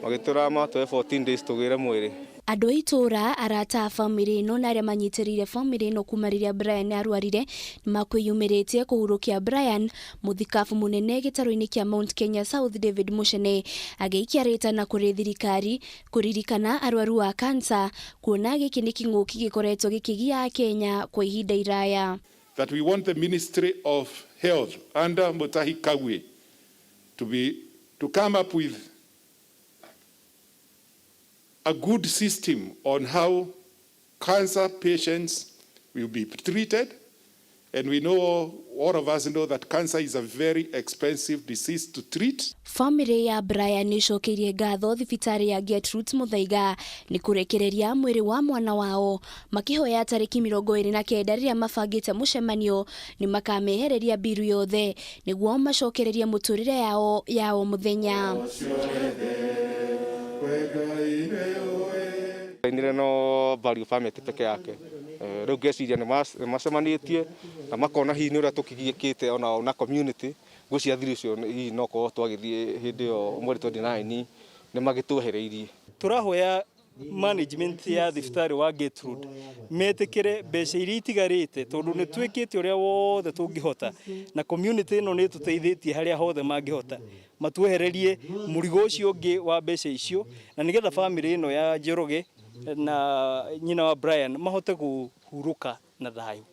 magĩtũra matũhe 14 days tũgĩre mwĩrĩ.
Andũ a itũũra, arata a bamĩrĩ ĩno na arĩa manyitĩrĩire bamĩrĩ ĩno kuma rĩrĩa Brian arwarire nĩmakwĩyumĩrĩtie kũhurũkia Brian. Mũthikabu mũnene gĩtarũ-inĩ kĩa Mount Kenya South David Muchene agĩikia rĩtana kũrĩ thirikari kũririkana arwaru a kansa, kuona gĩkĩ nĩ kĩng'ũki gĩkoretwo gĩkĩgia Akenya kwa ihinda iraya.
That we want the Ministry of Health under Mutahi Kagwe to come up with a good system on how cancer patients will be treated. And we know, all of us know that cancer is a very expensive disease to treat.
Famĩlĩ ya Brian nĩĩcokeirie ngatho thibitarĩ ya Gertrudes Muthaiga nĩ kũrekereria mwĩrĩ wa mwana wao, makĩhoya tarĩki 29 rĩrĩa mabangĩte mũcemanio nĩ makamehereria mbiru yothe nĩguo macokererie mũtũrĩre yao ya o mũthenya.
Ainire no value permit peke yake. Rĩu ngeciria nĩ macemanĩtie na makona hihi nĩ ũrĩa tũkĩgiĩkĩte ona na community ngwĩciria thiri ũcio hihi no korwo twagĩthiĩ hĩndĩ ĩyo mweri 29 nĩ magĩtwehereirie.
Tũrahoya management ya thibitarĩ wa Gertrude metikire mbeca iria itigarĩte tondu nĩ twĩkĩte ũrĩa wothe tũngĩhota na community ĩno nĩ ĩtũteithĩtie harĩa hothe mangĩhota matuehererie mũrigo ũcio ũngĩ wa mbeca icio na nĩgetha family ĩno ya Njoroge na nyina wa Brian mahote kũhurũka na thayũ.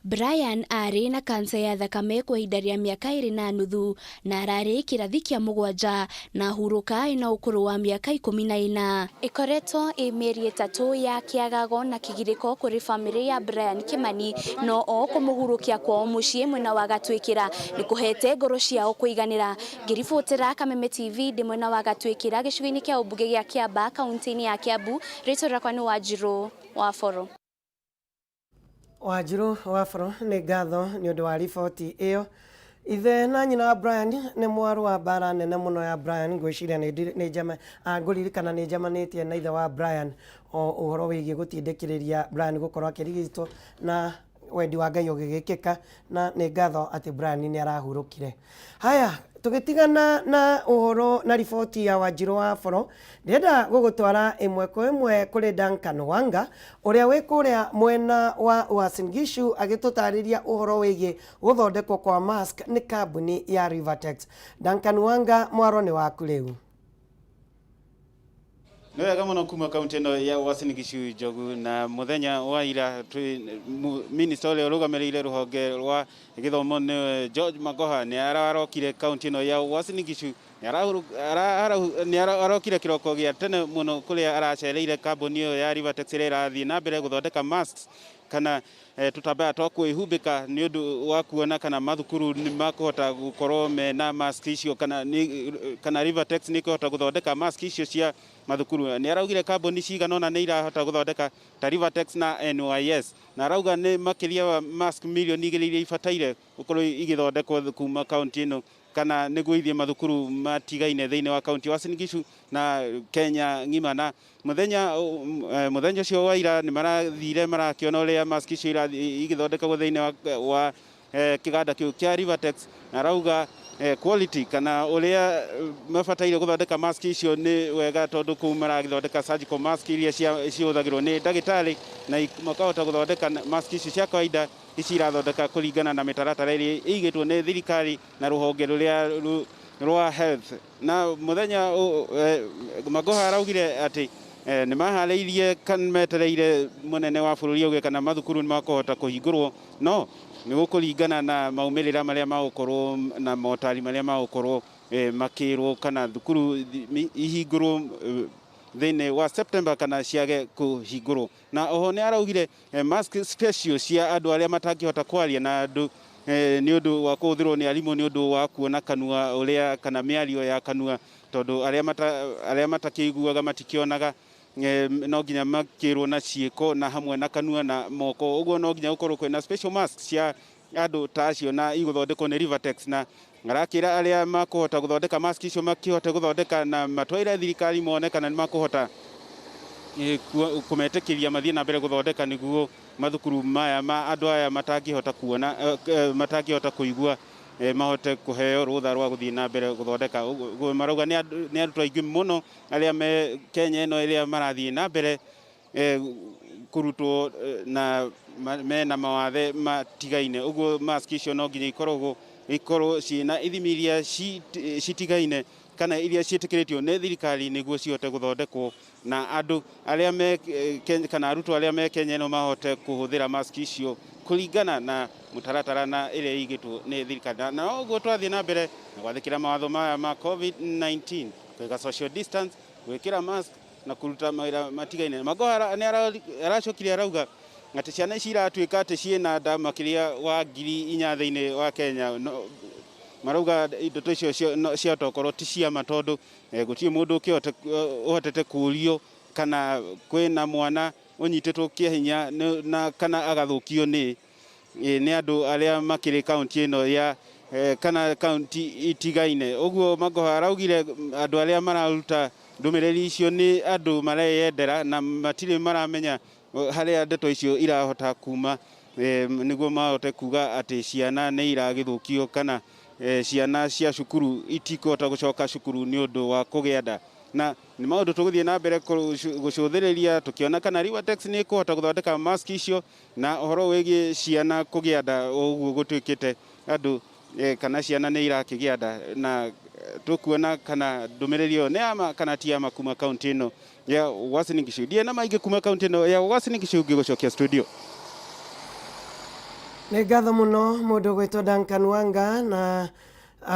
Brian arĩ na kansa ya thakame kwa ihinda rĩa mĩaka 2.5 na ararĩ kĩrathi kĩa 7 na hurũka ĩna ũkũrũ wa mĩaka 14. Ĩkoretwo ĩ mĩeri 3 ya kĩagago na kĩgirĩko kũrĩ famĩlĩ ya Brian Kimani no o kũmũhurũkia kwao mũciĩ mwena wa Gatwĩkĩra nĩ kũhete ngoro ciao kũiganĩra. Ngĩribotera Kameme TV ndĩ mwena wa Gatwĩkĩra gĩcigo-inĩ kĩa ũmbunge gĩa Kĩambaa kaunti-inĩ ya Kiambu, rĩtwa rĩakwa nĩ Wanjirũ wa Boro.
Wanjirũ wa Boro, nĩ ngatho nĩ ũndũ wa riboti ĩyo. Ithe na nyina wa Brian nĩ mwarũ wa mbara nene mũno ya Brian, ngwĩciria nĩ ngũririkana nĩ njemanĩtie na ithe wa Brian o ũhoro wĩgiĩ gũtindĩkĩrĩria Brian gũkorwo akĩrigitwo na wendi wa Ngai ũgĩgĩkĩka na nĩ ngatho atĩ Brian nĩ arahurũkire. Haya, tũgĩtigana na ũhoro na riboti ya Wanjirũ wa Boro, ndĩrenda gũgũtwara ĩmwe kwa ĩmwe kũrĩ Duncan Wanga ũrĩa wĩ kũrĩa mwena wa Uasin Gishu agĩtũtarĩria ũhoro wĩgiĩ gũthondekwo kwa mask nĩ kambuni ya Rivatex. Duncan Wanga, mwaro nĩ waku rĩu.
Nĩ wega mũno kuma kaunti ĩno ya Uasin Gishu Njogu, na mũthenya wa ira minister ũrĩa ũrũgamĩrĩire rũhonge rwa gĩthomo nĩ George Magoha nĩ ararokire kaunti ĩno ya Uasin Gishu, nĩ arokire kĩroko gĩa tene mũno kũrĩa aracereire kambuni ĩyo ya Rivatex ĩrĩa ĩrathiĩ na mbere gũthondeka masks kana tũtambaya twa kwĩhumbĩka nĩ ũndũ wa kuona kana mathukuru nĩ makũhota gũkorwo mena mask icio kana Rivatex nĩ ĩkũhota gũthondeka mask icio cia mathukuru. Nĩ araugire kambuni cigana ũna nĩ irahota gũthondeka ta Rivatex na NYS, na arauga nĩ makĩria wa mask mirioni 2 iria ibataire gũkorwo igĩthondekwo kuma kaunti ĩno kana nĩguo ithiĩ mathukuru matigaine thĩinĩ wa kaunti ya Uasin Gishu na Kenya ng'ima. Na mũthenya ũcio wa ira nĩ marathire marakĩona ũrĩa mask icio igĩthondekagwo thĩinĩ wa kĩganda kĩu kĩa Rivatex, na arauga quality kana ũrĩa mabataire gũthondeka mask icio nĩ wega tondũ kũu maragĩthondeka surgical mask iria cihũthagĩrwo nĩ ndagĩtarĩ na makahota gũthondeka mask icio cia kawaida ici irathondeka kũringana na mĩtaratara ĩrĩa ĩigĩtwo nĩ thirikari na rũhonge rũrĩa rwa health. Na mũthenya Magoha araugire atĩ nĩ maharĩirie kana metereire mũnene wa bũrũri auge kana mathukuru nĩ makũhota kũhingũrwo, no nĩ gũkũringana na maumĩrĩra marĩa magũkorwo na motari marĩa magũkorwo makĩrwo kana thukuru ihingũrwo thĩinĩ wa September kana ciage kũhingũrwo. Na oho nĩ araugire mask special cia andũ arĩa matangĩhota kwaria na andũ nĩ ũndũ wa kũhũthĩrwo nĩ arimũ nĩ ũndũ wa kuona kanua ũrĩa kana mĩario ya kanua tondũ arĩa matakĩiguaga matikĩonaga no nginya makĩrwo na ciĩko na hamwe na kanua na moko, ũguo no nginya gũkorwo kwĩna special mask cia andũ ta acio na igũthondekwo nĩ Rivatex. Na arakĩra arĩa makũhota gũthondeka mask icio makĩhote gũthondeka na matwaire thirikari mone kana nĩ makũhota kũmetĩkĩria mathiĩ na mbere gũthondeka nĩguo mathukuru maya ma andũ aya matangĩhota kuona matangĩhota kũigua mahote kũheo rũtha rwa gũthiĩ na mbere gũthondeka. Marauga nĩ arutwo aingĩ mũno arĩa me Kenya ĩno ĩrĩa marathiĩ na mbere kũrutwo na mena mawathe matigaine, ũguo mask icio no nginya ikorwo ciĩna ithimi iria citigaine kana iria ciĩtĩkĩrĩtio nĩ thirikari nĩguo cihote gũthondekwo na andũ arĩa me kana arutwo arĩa me Kenya ĩno mahote kũhũthĩra mask icio kũringana na mũtaratara na ĩrĩa ĩigĩtwo nĩ thirikari. Na ũguo twathiĩ na mbere na gwathĩkĩra mawatho maya ma COVID-19, kũiga social distance, gwĩkĩra mask na kũruta mawĩra matigaine. Magoha nĩ aracokire arauga atĩ ciana ici iratuĩka atĩ ciĩna nda makĩria wa 4,000 thĩinĩ wa Kenya. Marauga ndeto icio ciahota gũkorwo ti ciama tondũ gũtirĩ mũndũ ũhotete kũũrio kana kwĩna mwana ũnyitĩtwo kĩa hinya na kana agathũkio nĩ andũ arĩa makĩrĩ kaunti ĩno ya kana kaunti itigaine. Ũguo Magoha araugire andũ arĩa mararuta ndũmĩrĩri icio nĩ andũ mareyendera na matirĩ maramenya Harĩa ndeto icio irahota kuma nĩguo mahote kuga atĩ ciana nĩ iragĩthũkio kana ciana cia cukuru itikũhota gũcoka cukuru nĩ ũndũ wa kũgĩa nda. Na nĩ maũndũ tũgũthiĩ na mbere gũcũthĩrĩria tũkĩona kana Riwatex nĩ ĩkũhota gũthondeka mask icio, na ũhoro wĩgiĩ ciana kũgĩa nda ũguo gũtuĩkĩte andũ kana ciana nĩ irakĩgĩa nda, na tũkuona kana ndũmĩrĩri ĩyo nĩ ya ma kana ti ya ma kuma kaunti ĩno ya Uasin Gishu. Ndiĩ na maingĩ kuma kaunti ĩno ya Uasin Gishu, ngĩgũcokia studio.
Nĩ ngatho mũno mũndũ gwĩtwo Duncan Wanga na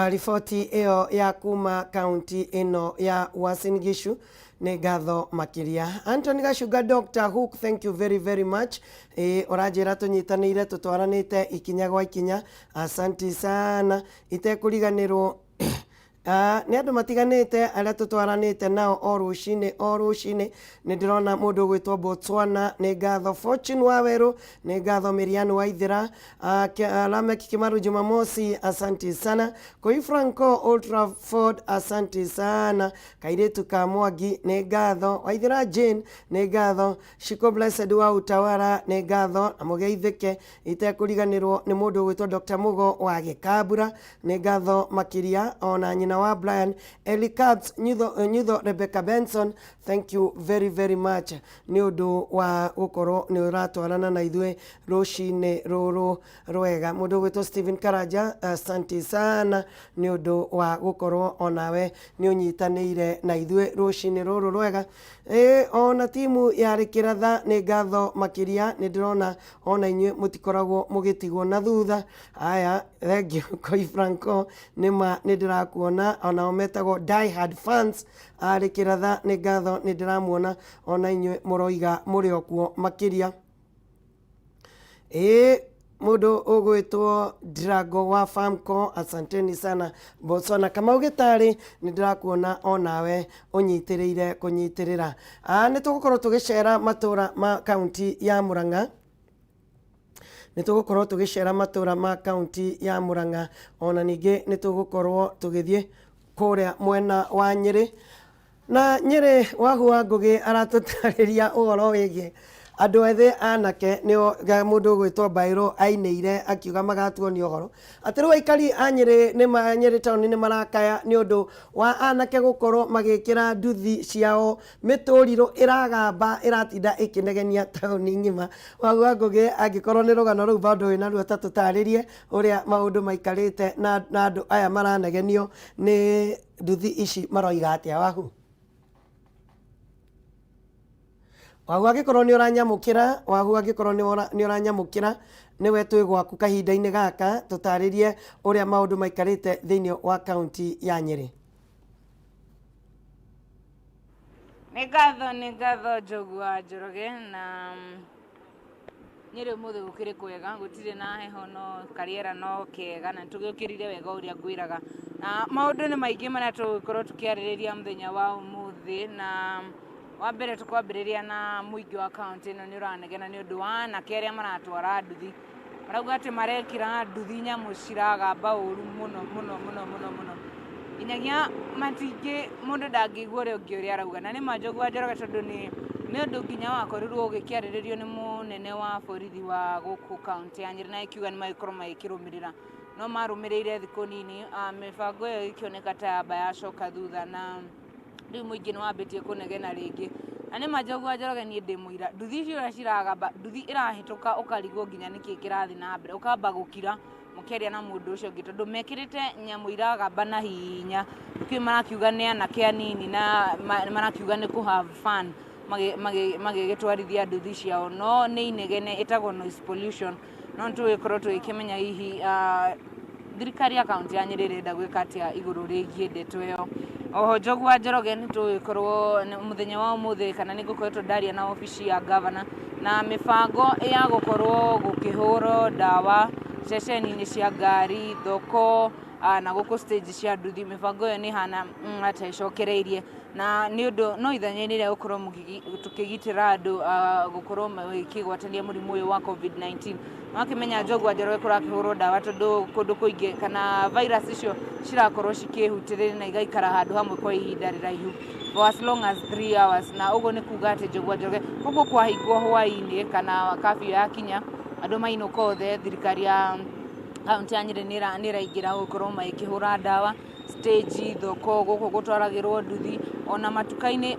riboti ĩyo ya kuma kaunti ĩno ya Uasin Gishu. Nĩ ngatho makĩria. Anthony Gacunga, Dr. Hook, thank you very very much. Ũranjĩra tũnyitanĩire, tũtwaranĩte ikinya gwa ikinya, asanti sana. Itekũriganĩrwo nĩ andũ matiganĩte arĩa tũtwaranĩte nao o rũcinĩ o rũcinĩ. Nĩ ndĩrona mũndũ ũgwĩtwo Botswana, nĩ ngatho. Fortune Wawerũ, nĩ ngatho. Mirian Waithera, Lamek Kimaru Jumamosi, asanti sana. Koi Franco Old Trafford, asanti sana. Kairĩtu ka Mwangi, nĩ ngatho. Waithera Jane, nĩ ngatho. Shiko Blessed wa Utawara, nĩ ngatho na mũgeithĩke. Itekũriganĩrwo nĩ mũndũ ũgwĩtwo Dr. Mugo wa Gĩkambura, nĩ ngatho makĩria. Ona nyina wa Brian, Eli Cabs Nyutho, Nyutho Rebecca Benson, thank you very very much nĩ ũndũ wa gũkorwo nĩ ũratwarana na ithuĩ rũcinĩ rũrũ rwega. Mũndũ ũgwĩtwo Stephen Karanja, asante sana nĩ ũndũ wa gũkorwo onawe nĩ ũnyitanĩire na ithuĩ rũcinĩ rũrũ rwega. Ona timu ya Rĩkĩratha, nĩ ngatho makĩria. Nĩ ndĩrona ona inyuĩ mũtikoragwo mũgĩtigwo na thutha. Aya, thank you. Koi Franco, nĩma nĩ ndĩrakuona. Onao metagwo Die Hard fans a Rĩkĩratha, nĩ ngatho, nĩ ndĩramuona ona inyuĩ mũroiga mũrĩ o kuo makĩria. Ĩĩ, mũndũ ũgwĩtwo Drago wa Famco, asanteni sana. Botswana Kamau Gĩtarĩ, nĩ ndĩrakuona onawe ũnyitĩrĩire kũnyitĩrĩra. Nĩ tũgũkorwo tũgĩcera matũra ma kaunti ya Murang'a, nĩ tũgũkorwo tũgĩcera matũra ma kaunti ya Murang'a, ona ningĩ nĩ tũgũkorwo tũgĩthiĩ kũrĩa mwena wa Nyĩrĩ. Na Nyĩrĩ, Wahu wa Ngũgĩ aratũtarĩria ũhoro wĩgiĩ andũ ethĩ anake nĩo mũndũ ũgwĩtwo Mbaĩrũ ainĩire akiuga magatuonia ũhoro atĩ rĩu aikari a Nyĩrĩ nĩ ma Nyĩrĩ taũni nĩ marakaya nĩ ũndũ wa anake gũkorwo magĩkĩra nduthi ciao mĩtũrirũ ĩragamba ĩratinda ĩkĩnegenia taũni ng'ima. Wahu wa Ngũgĩ, angĩkorwo nĩ rũgano rũu bado wĩna ruo, ta tũtarĩrie ũrĩa maũndũ maikarĩte na andũ aya maranegenio nĩ nduthi ici maroiga atĩa. Wahu, Wahu, angĩkorwo nĩ ũranyamũkĩra, Wahu, angĩkorwo nĩ ũranyamũkĩra, nĩwe twĩ gwaku kahinda-inĩ gaka, tũtarĩrie ũrĩa maũndũ maikarĩte thĩinĩ wa kaunti ya Nyĩrĩ.
Nĩ ngatho, nĩ ngatho, Njogu wa Njoroge. Na Nyĩrĩ ũmũthĩ gũkĩrĩ kwega, gũtirĩ na heho, no karĩera no kega, na nĩtũgĩũkĩrire wega ũrĩa ngwĩraga. Na maũndũ nĩ maingĩ marĩa tũgũkorwo tũkĩarĩrĩria mũthenya wa ũmũthĩ. Na wa mbere tũkwambĩrĩria na mũingĩ wa kaunti ĩno nĩ ũranegena nĩ ũndũ wa anake arĩa maratwara nduthi. Marauga atĩ marekĩra nduthi nyamũ ciragamba ũru mũno mũno mũno mũno mũno, nginyagia matingĩ mũndũ ndangĩigua ũrĩa ũngĩ ũrĩa arauga. Na nĩ ma, Njogu wa Njoroge, tondũ nĩ ũndũ nginya wakorirwo ũgĩkĩarĩrĩrio nĩ mũnene wa borithi wa gũkũ kaunti ya Nyĩrĩ, na ĩkiuga nĩ magĩkorwo magĩkĩrũmĩrĩra, no marũmĩrĩire thikũ nini, mĩbango ĩyo ĩkĩoneka ta yamba yacoka thutha, na rĩu mũingĩ nĩ wambĩtie kũnegena rĩngĩ. Na nĩ ma, Njogu wa Njoroge, niĩ ndĩ mũira, nduthi icio ũrĩa ciragamba, nduthi ĩrahĩtũka ũkarigwo nginya nĩkĩ kĩrathiĩ na mbere, ũkamba gũkira mũkĩaria na mũndũ ũcio ũngĩ, tondũ mekĩrĩte nyamũ iragamba na hinya. Kĩu marakiuga nĩ anake anini na marakiuga nĩ kũ have fun magĩgĩtwarithia nduthi ciao, no nĩ inegene ĩtagwo noise pollution. No nĩtũgĩkorwo tũgĩkĩmenya hihi thirikari ya kaunti ya Nyĩrĩ ĩrenda gwĩka atĩa igũrũ rĩgiĩ ndeto ĩyo. Oho, Njogu wa Njoroge, nĩ tũgĩkorwo mũthenya wa ũmũthĩ kana nĩ ngũkoretwo ndaria na obici ya gavana na mĩbango ya gũkorwo gũkĩhũrwo ndawa ceceni-inĩ cia ngari, thoko na gũkũ stage cia nduthi. Mĩbango ĩyo nĩ ĩhana ta ĩcokereirie na nĩ ũndũ no ithenya-inĩ rĩa gũkorwo tũkĩgitĩra andũ gũkorwo magĩkĩgwatania mũrimũ ũyũ wa COVID-19. Wakĩmenya Njogu wa Njoroge kũrakĩhũrwo ndawa tondũ kũndũ kũingĩ kana virus icio cirakorwo cikĩhutĩrĩria na igaikara handũ hamwe kwa ihinda rĩraihu for as long as 3 hours, na ũguo nĩ kuga atĩ Njogu wa Njoroge koguo kwahingwo hwaĩ-inĩ kana curfew yakinya andũ mainũka othe, thirikari ya kaunti ya Nyĩrĩ nĩ ĩraingĩra gũkorwo magĩkĩhũra ndawa stage, thoko, gũkũ gũtwaragĩrwo nduthi, ona matuka-inĩ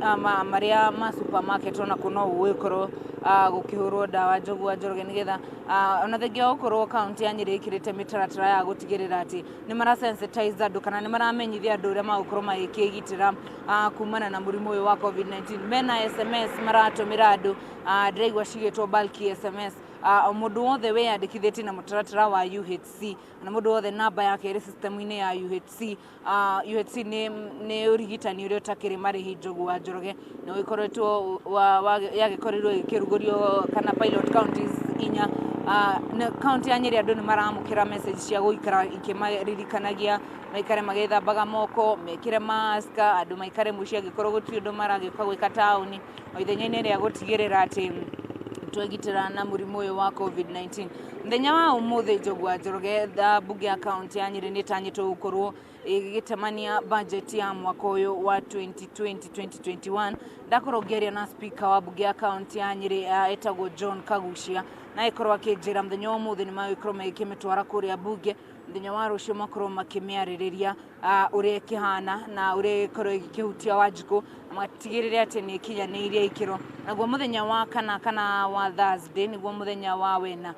marĩa ma supermarket onako no gũgĩkorwo gũkĩhũrwo ndawa Njogu wa Njoroge, nĩgetha ona thengia wa gũkorwo kaunti ya Nyĩrĩ ĩkĩrĩte mĩtaratara ya gũtigĩrĩra atĩ nĩ mara sensitize andũ kana nĩ maramenyithia andũ ũrĩa magũkorwo magĩkĩgitĩra kumana na mũrimũ ũyũ wa COVID-19. Mena SMS maratũmĩra andũ, ndĩraigua cigĩtwo bulky SMS. Mũndũ wothe wĩyandĩkithĩtie na mũtaratara wa UHC na mũndũ wothe namba yake ĩrĩ system-inĩ ya UHC. UHC nĩ ũrigitani ũrĩa ũtakĩrĩ marĩhi Njogu wa Njoroge, na ũgĩkoretwo yagĩkorirwo ĩgĩkĩrugũrio kana pilot counties inya. Kaunti ya Nyĩrĩ andũ nĩ maramũkĩra message cia gũikara ikĩmaririkanagia maikare magĩthambaga moko, mekĩre mask, andũ maikare mũciĩ angĩkorwo gũtirĩ ũndũ maragĩũka gwĩka taũni, o ithenya-inĩ rĩa gũtigĩrĩra atĩ twegitĩra na mũrimũ ũyũ wa COVID-19. Mũthenya wa ũmũthĩ Njogu wa Njoroge, mbunge ya kaunti ya Nyĩrĩ nĩ ĩtanyĩtwo gũkorwo ĩgĩtemania budget ya mwaka ũyũ wa 2020-2021. Ndakorwo ngĩaria na speaker wa mbunge ya kaunti ya Nyĩrĩ etagwo John Kagucia, na agĩkorwo akĩnjĩra mũthenya wa ũmũthĩ nĩ magũkorwo magĩkĩmĩtwara kũrĩa mbunge, mũthenya wa rũciũ makorwo makĩmĩarĩrĩria ũrĩa ĩkĩhana na ũrĩa ĩkorwo ĩkĩhutia Wanjikũ, na matigĩrĩre atĩ nĩ ĩkinyanĩirie ikĩro. Naguo mũthenya wa kana wa Thursday nĩguo mũthenya wa wena,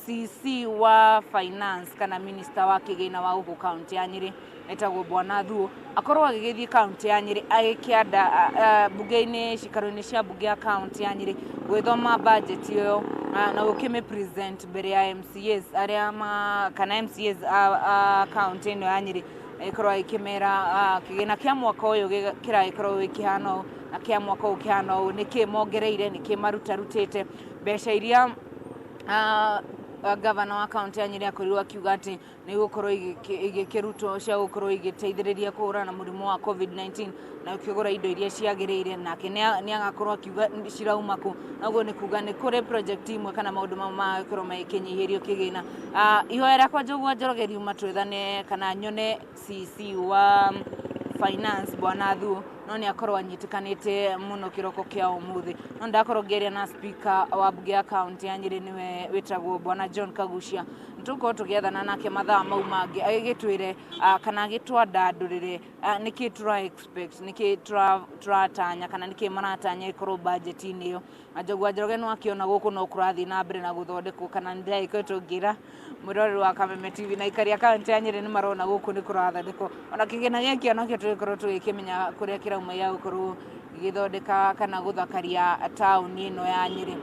CC wa finance kana minister wa kĩgĩna wa gũkũ kaunti ya Nyĩrĩ etagwo Bwana Thuo akorwo agĩgĩthiĩ kaunti ya Nyĩrĩ agĩkĩanda mbunge-inĩ, cikaro-inĩ cia mbunge ya kaunti ya Nyĩrĩ gwĩthoma budget ĩyo na gũkĩmĩ present mbere ya MCAs arĩa kana MCAs a kaunti ĩno ya Nyĩrĩ, agĩkorwo agĩkĩmera kĩgĩna kĩa mwaka ũyũ kĩragĩkorwo gĩkĩhana ũũ na kĩa mwaka ũyũ kĩhana ũũ, nĩkĩ mongereire, nĩkĩ marutarutĩte mbeca iria gavana wa kaunti ya Nyĩrĩ akorirwo akiuga atĩ nĩ igũkorwo igĩkĩrutwo cia gũkorwo igĩteithĩrĩria kũhũrana na mũrimũ wa COVID-19 na ũkĩgũra indo iria ciagĩrĩire, nake nĩ agakorwo akiuga cirauma kũ, na ũguo nĩ kuga nĩ kũrĩ project imwe kana maũndũ mamwe magagĩkorwo magĩkĩnyihĩrio kĩgĩna. Ihoya rĩakwa Njogu wa Njoroge riuma twethane kana nyone CC wa finance Bwana Thuo, no nĩ akorwo anyitĩkanĩte mũno kĩroko kĩa ũmũthĩ. No ndakorwo ngĩaria na speaker wa mbunge ya kaunti ya Nyĩrĩ nĩwe wĩtagwo Bwana John Kagucia, nĩtũgũkorwo tũgĩethana nake mathaa mau mangĩ agĩgĩtwĩre kana agĩtwandandũrĩre nĩkĩ tũra expect, nĩkĩ tũratanya kana nĩkĩ maratanya ĩkorwo budget-inĩ ĩyo. Na Njogu wa Njoroge nĩ wakĩona gũkũ no kũrathiĩ na mbere na gũthondekwo, kana nĩ ndĩragĩkoretwo ngĩra mwĩroreri wa Kameme TV na aikari a kaunti ya Nyĩrĩ nĩ marona gũkũ nĩ kũrathondekwo, ona kĩgĩna gĩkĩ onakĩo tũgĩkorwo tũgĩkĩmenya kũrĩa kĩrauma gĩa gũkorwo gĩgĩthondeka kana gũthakaria taũni ĩno ya Nyĩrĩ.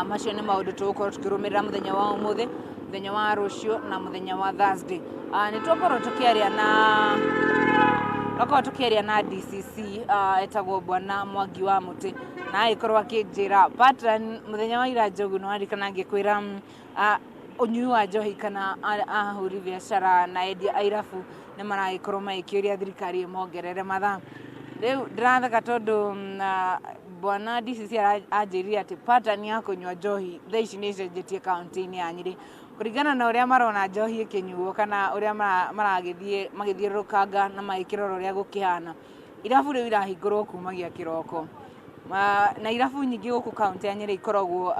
Macio nĩ maũndũ tũgũkorwo tũkĩrũmĩrĩra mũthenya wa ũmũthĩ, mũthenya wa rũciũ na mũthenya wa Thursday. Nĩ twakorwo tũkĩaria na twakorwo tũkĩaria na DCC etagwo Bwana Mwangi wa Mũtĩ, na agĩkorwo akĩnjĩra pattern mũthenya wa ira Njogu nĩ waririkana ngĩkwĩra ũnyui wa njohi kana ahũri biacara na endia a irabu nĩ maragĩkorwo magĩkĩũria thirikari ĩmongerere mathaa. Rĩu ndĩratheka tondũ Bwana DCC anjĩrire atĩ pattern ya kũnyua njohi thaa ici nĩ ĩcenjetie kaunti-inĩ ya Nyĩrĩ kũringana na ũrĩa marona njohi ĩkĩnyuo kana ũrĩa maragĩthiĩ magĩthiũrũrũkanga na magĩkĩrora ũrĩa gũkĩhana. Irabu rĩu irahingũrwo kumagia kĩroko, na irabu nyingĩ gũkũ kaunti ya Nyĩrĩ ikoragwo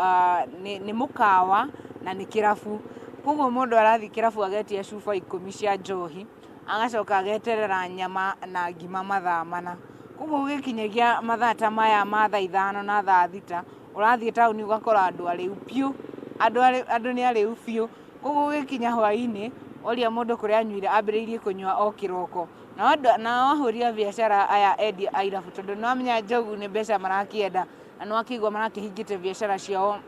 nĩ mũkawa na nĩ kĩrabu, koguo mũndũ arathiĩ kĩrabu agetia cuba 10 cia njohi agacoka ageterera nyama na ngima mathaa 4, koguo gũgĩkinyagia mathaa ta maya ma thaa 5 na thaa 6 ũrathiĩ taũni ũgakora andũ arĩu biũ, andũ nĩ arĩu biũ, koguo gũgĩkinya hwaĩ-inĩ oria mũndũ kũrĩa anyuire ambĩrĩirie kũnyua o kĩroko. Na ahũri a biacara aya endia a irabu, tondũ nĩ wamenya Njogu nĩ mbeca marakĩenda na nĩ wakĩigua marakĩhingĩte biacara ciao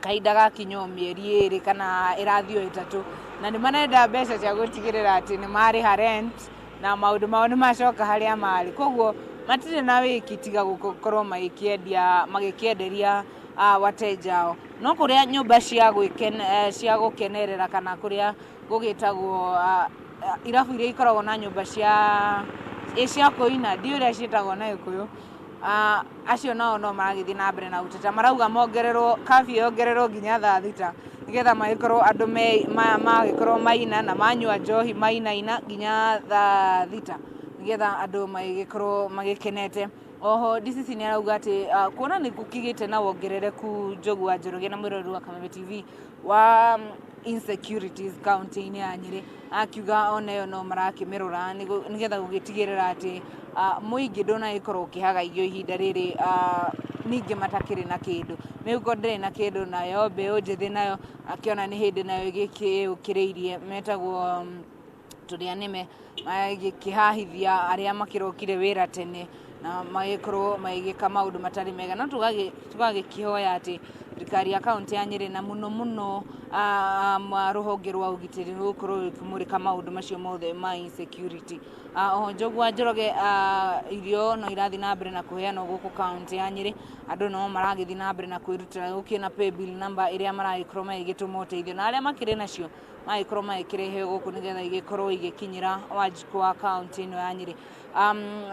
kahinda gakinya o mĩeri 2 kana ĩrathiĩ o 3, na nĩ marenda mbeca cia gũtigĩrĩra atĩ nĩ marĩha rent na maũndũ mao nĩ macoka harĩa marĩ, koguo matirĩ na wĩki tiga gũkorwo magĩkĩenderia wateja ao. No kũrĩa nyũmba cia gwĩken cia gũkenerera kana kũrĩa gũgĩtagwo irabu iria ikoragwo na nyũmba cia cia kũina, ndiũĩ ũrĩa ciĩtagwo na Gĩkũyũ, acio nao no maragĩthiĩ na mbere na gũteta, marauga mongererwo curfew yongererwo nginya thaa 6 nĩgetha magĩkorwo andũ magĩkorwo maina na manyua njohi mainaina nginya thaa 6 nĩgetha andũ magĩkorwo magĩkenete. Oho DCC nĩ arauga atĩ kuona nĩ gũkĩgĩte na wongerereku, Njogu wa Njoroge na mwĩroreri wa Kameme TV, wa insecurities kaunti-inĩ ya Nyĩrĩ, akiuga ona ĩyo no marakĩmĩrora nĩgetha gũgĩtigĩrĩra atĩ mũingĩ ndũnagĩkorwo ũkĩhagaigio ihinda rĩrĩ, ningĩ matakĩrĩ na kĩndũ, mĩhuko ndĩrĩ na kĩndũ, nayo mbeũ njĩthĩ nayo akĩona nĩ hĩndĩ nayo ĩgĩkĩũkĩrĩirie metagwo tũrĩa nĩme magĩkĩhahithia arĩa makĩrokire wĩra tene na magĩkorwo magĩka maũndũ matarĩ mega. No tũgagĩkĩhoya atĩ thirikari ya kaunti ya Nyĩrĩ na mũno mũno rũhonge rwa ũgitĩri rũgũkorwo rũkĩmũrĩka maũndũ macio mothe ma insecurity. Oho Njogu wa Njoroge, irio no irathiĩ na mbere na kũheanwo gũkũ kaunti ya Nyĩrĩ, andũ no maragĩthiĩ na mbere na kwĩrutĩra, gũkĩrĩ na paybill number ĩrĩa maragĩkorwo magĩgĩtũma ũteithio, na arĩa makĩrĩ nacio magĩkorwo magĩkĩrehe gũkũ nĩgetha igĩkorwo igĩkinyĩra Wanjikũ wa kaunti ĩno ya Nyĩrĩ.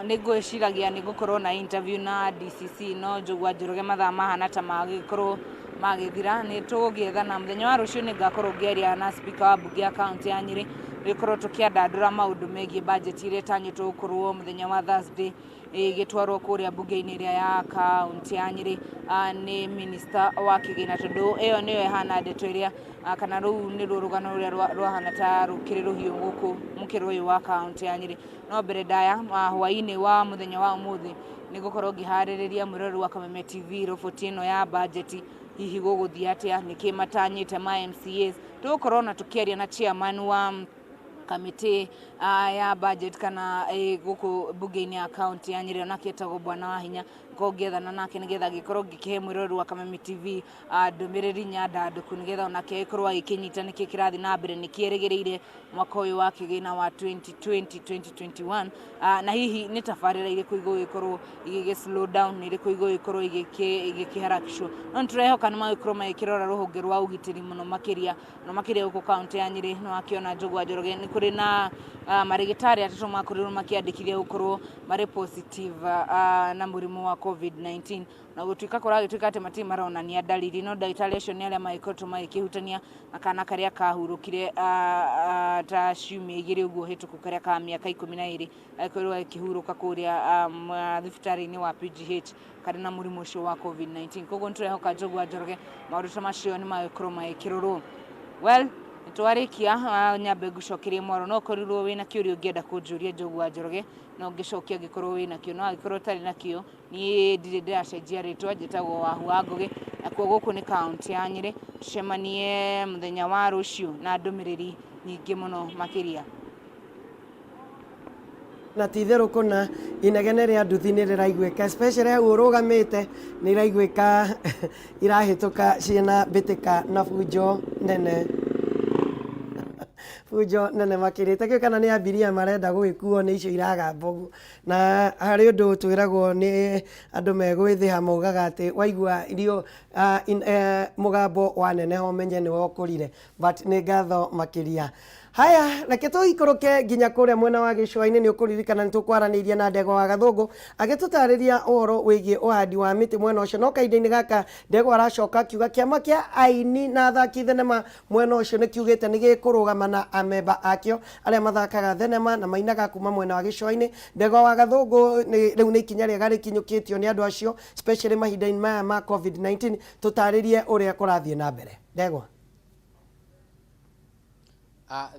Nĩ ngwĩciragia nĩ ngũkorwo na interview na DCC, no Njogu wa Njoroge mathaa mahana ta magĩkorwo magĩthira, nĩ tũgũgĩethana mũthenya wa rũciũ. Nĩ ngakorwo ngĩaria na speaker wa mbunge ya kaunti ya Nyĩrĩ, gĩkorwo tũkĩandandũra maũndũ megiĩ budget ĩrĩa ĩtanyĩtwo gũkorwo mũthenya wa Thursday ĩgĩtwarwo kũrĩa mbunge-inĩ ĩrĩa ya kaunti ya Nyĩrĩ nĩ minister wa kĩgĩna, tondũ ĩyo nĩyo ĩhana ndeto ĩrĩa kana rũu nĩruo rũgano rũrĩa rwahana ta rũkĩrĩ rũhiũ gũkũ mũkĩra ũyũ wa kaunti ya Nyĩrĩ. No mbere ndaya hwaĩ-inĩ wa mũthenya wa ũmũthĩ nĩ ngũkorwo ngĩharĩrĩria mwĩroreri wa Kameme TV roboti ĩno ya budget, hihi gũgũthiĩ atĩa, nĩkĩ matanyĩte ma MCAs. Tũgũkorwo na tũkĩaria na chairman wa kamĩtĩ ya budget kana gũkũ mbunge-inĩ ya kaunti ya Nyĩrĩ, onake etagwo Bwana Wahinya, ngorwo ngĩethana nake nĩgetha ngĩkorwo ngĩkĩhe mwĩroreri wa Kameme TV ndũmĩrĩri nyandandũku nĩgetha onake agĩkorwo agĩkĩnyita nĩkĩ kĩrathiĩ na mbere, nĩkĩ erĩgĩrĩire mwaka ũyũ wa kĩgĩna wa 2020 2021, na hihi nĩ tabarĩra irĩkũ igũgĩkorwo igĩgĩ slow down, nĩ irĩkũ igũgĩkorwo igĩkĩharakishwo. No nĩtũrehoka nĩ magĩkorwo magĩkĩrora rũhonge rwa ũgitĩri mũno makĩria, mũno makĩria gũkũ kaunti ya Nyĩrĩ. Nĩ wakĩona, Njogu wa Njoroge, nĩ kũrĩ na marĩgĩtarĩ atatũ makorirwo makĩandĩkithia gũkorwo marĩ positive na mũrimũ wa COVID-19, na gũtuĩka kũragĩtuĩka atĩ matirĩ maronania dalili, no ndagĩtarĩ acio nĩ arĩa magĩkoretwo magĩkĩhutania na kana karĩa kahurũkire ta ciumia 2 ũguo hĩtũku, karĩa ka mĩaka 12 agĩkorirwo agĩkĩhurũka kũrĩa thibitarĩ-inĩ wa PGH karĩ na mũrimũ ũcio wa COVID-19. Koguo nĩtũrehoka, Njogu wa Njoroge, maũndũ ta macio nĩ magĩkorwo magĩkĩrorwo. Well, nĩtwarĩkia, nyambe ngũcokerie mwaro, no ũkorirwo wĩna kĩũria ũngĩenda kũnjũria, Njogu wa Njoroge, no ngĩcokia angĩkorwo wĩna kĩo, no angĩkorwo ũtarĩ nakĩo, niĩ ndirĩ ndĩracenjia rĩtwa, njĩtagwo Wahu wa Ngũgĩ, nakuo gũkũ nĩ kaunti ya Nyĩrĩ. Tũcemanie mũthenya wa rũciũ na ndũmĩrĩri nyingĩ mũno makĩria.
Na ti itherũ kũna inegene rĩa nduthi nĩ rĩraiguĩka, especially hau ũrũgamĩte nĩ iraiguĩka irahĩtũka ciĩna mbĩtĩka na bunjo nene, bunjo nene makĩria. Itakĩũĩ kana nĩ abiria marenda gũgĩkuo nĩ icio iragamba ũguo. Na harĩ ũndũ twĩragwo nĩ andũ megwĩthĩha, maugaga atĩ waigua irio mũgambo waneneha ũmenye nĩwe ũkũrire. But nĩ ngatho makĩria. Haya, reke tũikũrũke nginya kũrĩa mwena wa gĩcũa-inĩ. Nĩ ũkũririkana nĩ tũkwaranĩirie na Ndegwa wa Gathũngũ agĩtũtarĩria ũhoro wĩgiĩ ũhandi wa mĩtĩ mwena ũcio, no kahinda-inĩ gaka Ndegwa aracoka akiuga kĩama kĩa aini na athaki thenema mwena ũcio nĩ kiugĩte nĩ gĩkũrũgama na amemba akĩo arĩa mathakaga thenema na mainaga kuma mwena wa gĩcũa-inĩ. Ndegwa wa Gathũngũ, rĩu nĩ ikinya rĩega rĩkinyũkĩtio nĩ andũ acio, especially mahinda-inĩ maya ma COVID-19. Tũtarĩrie ũrĩa kũrathiĩ na mbere, Ndegwa.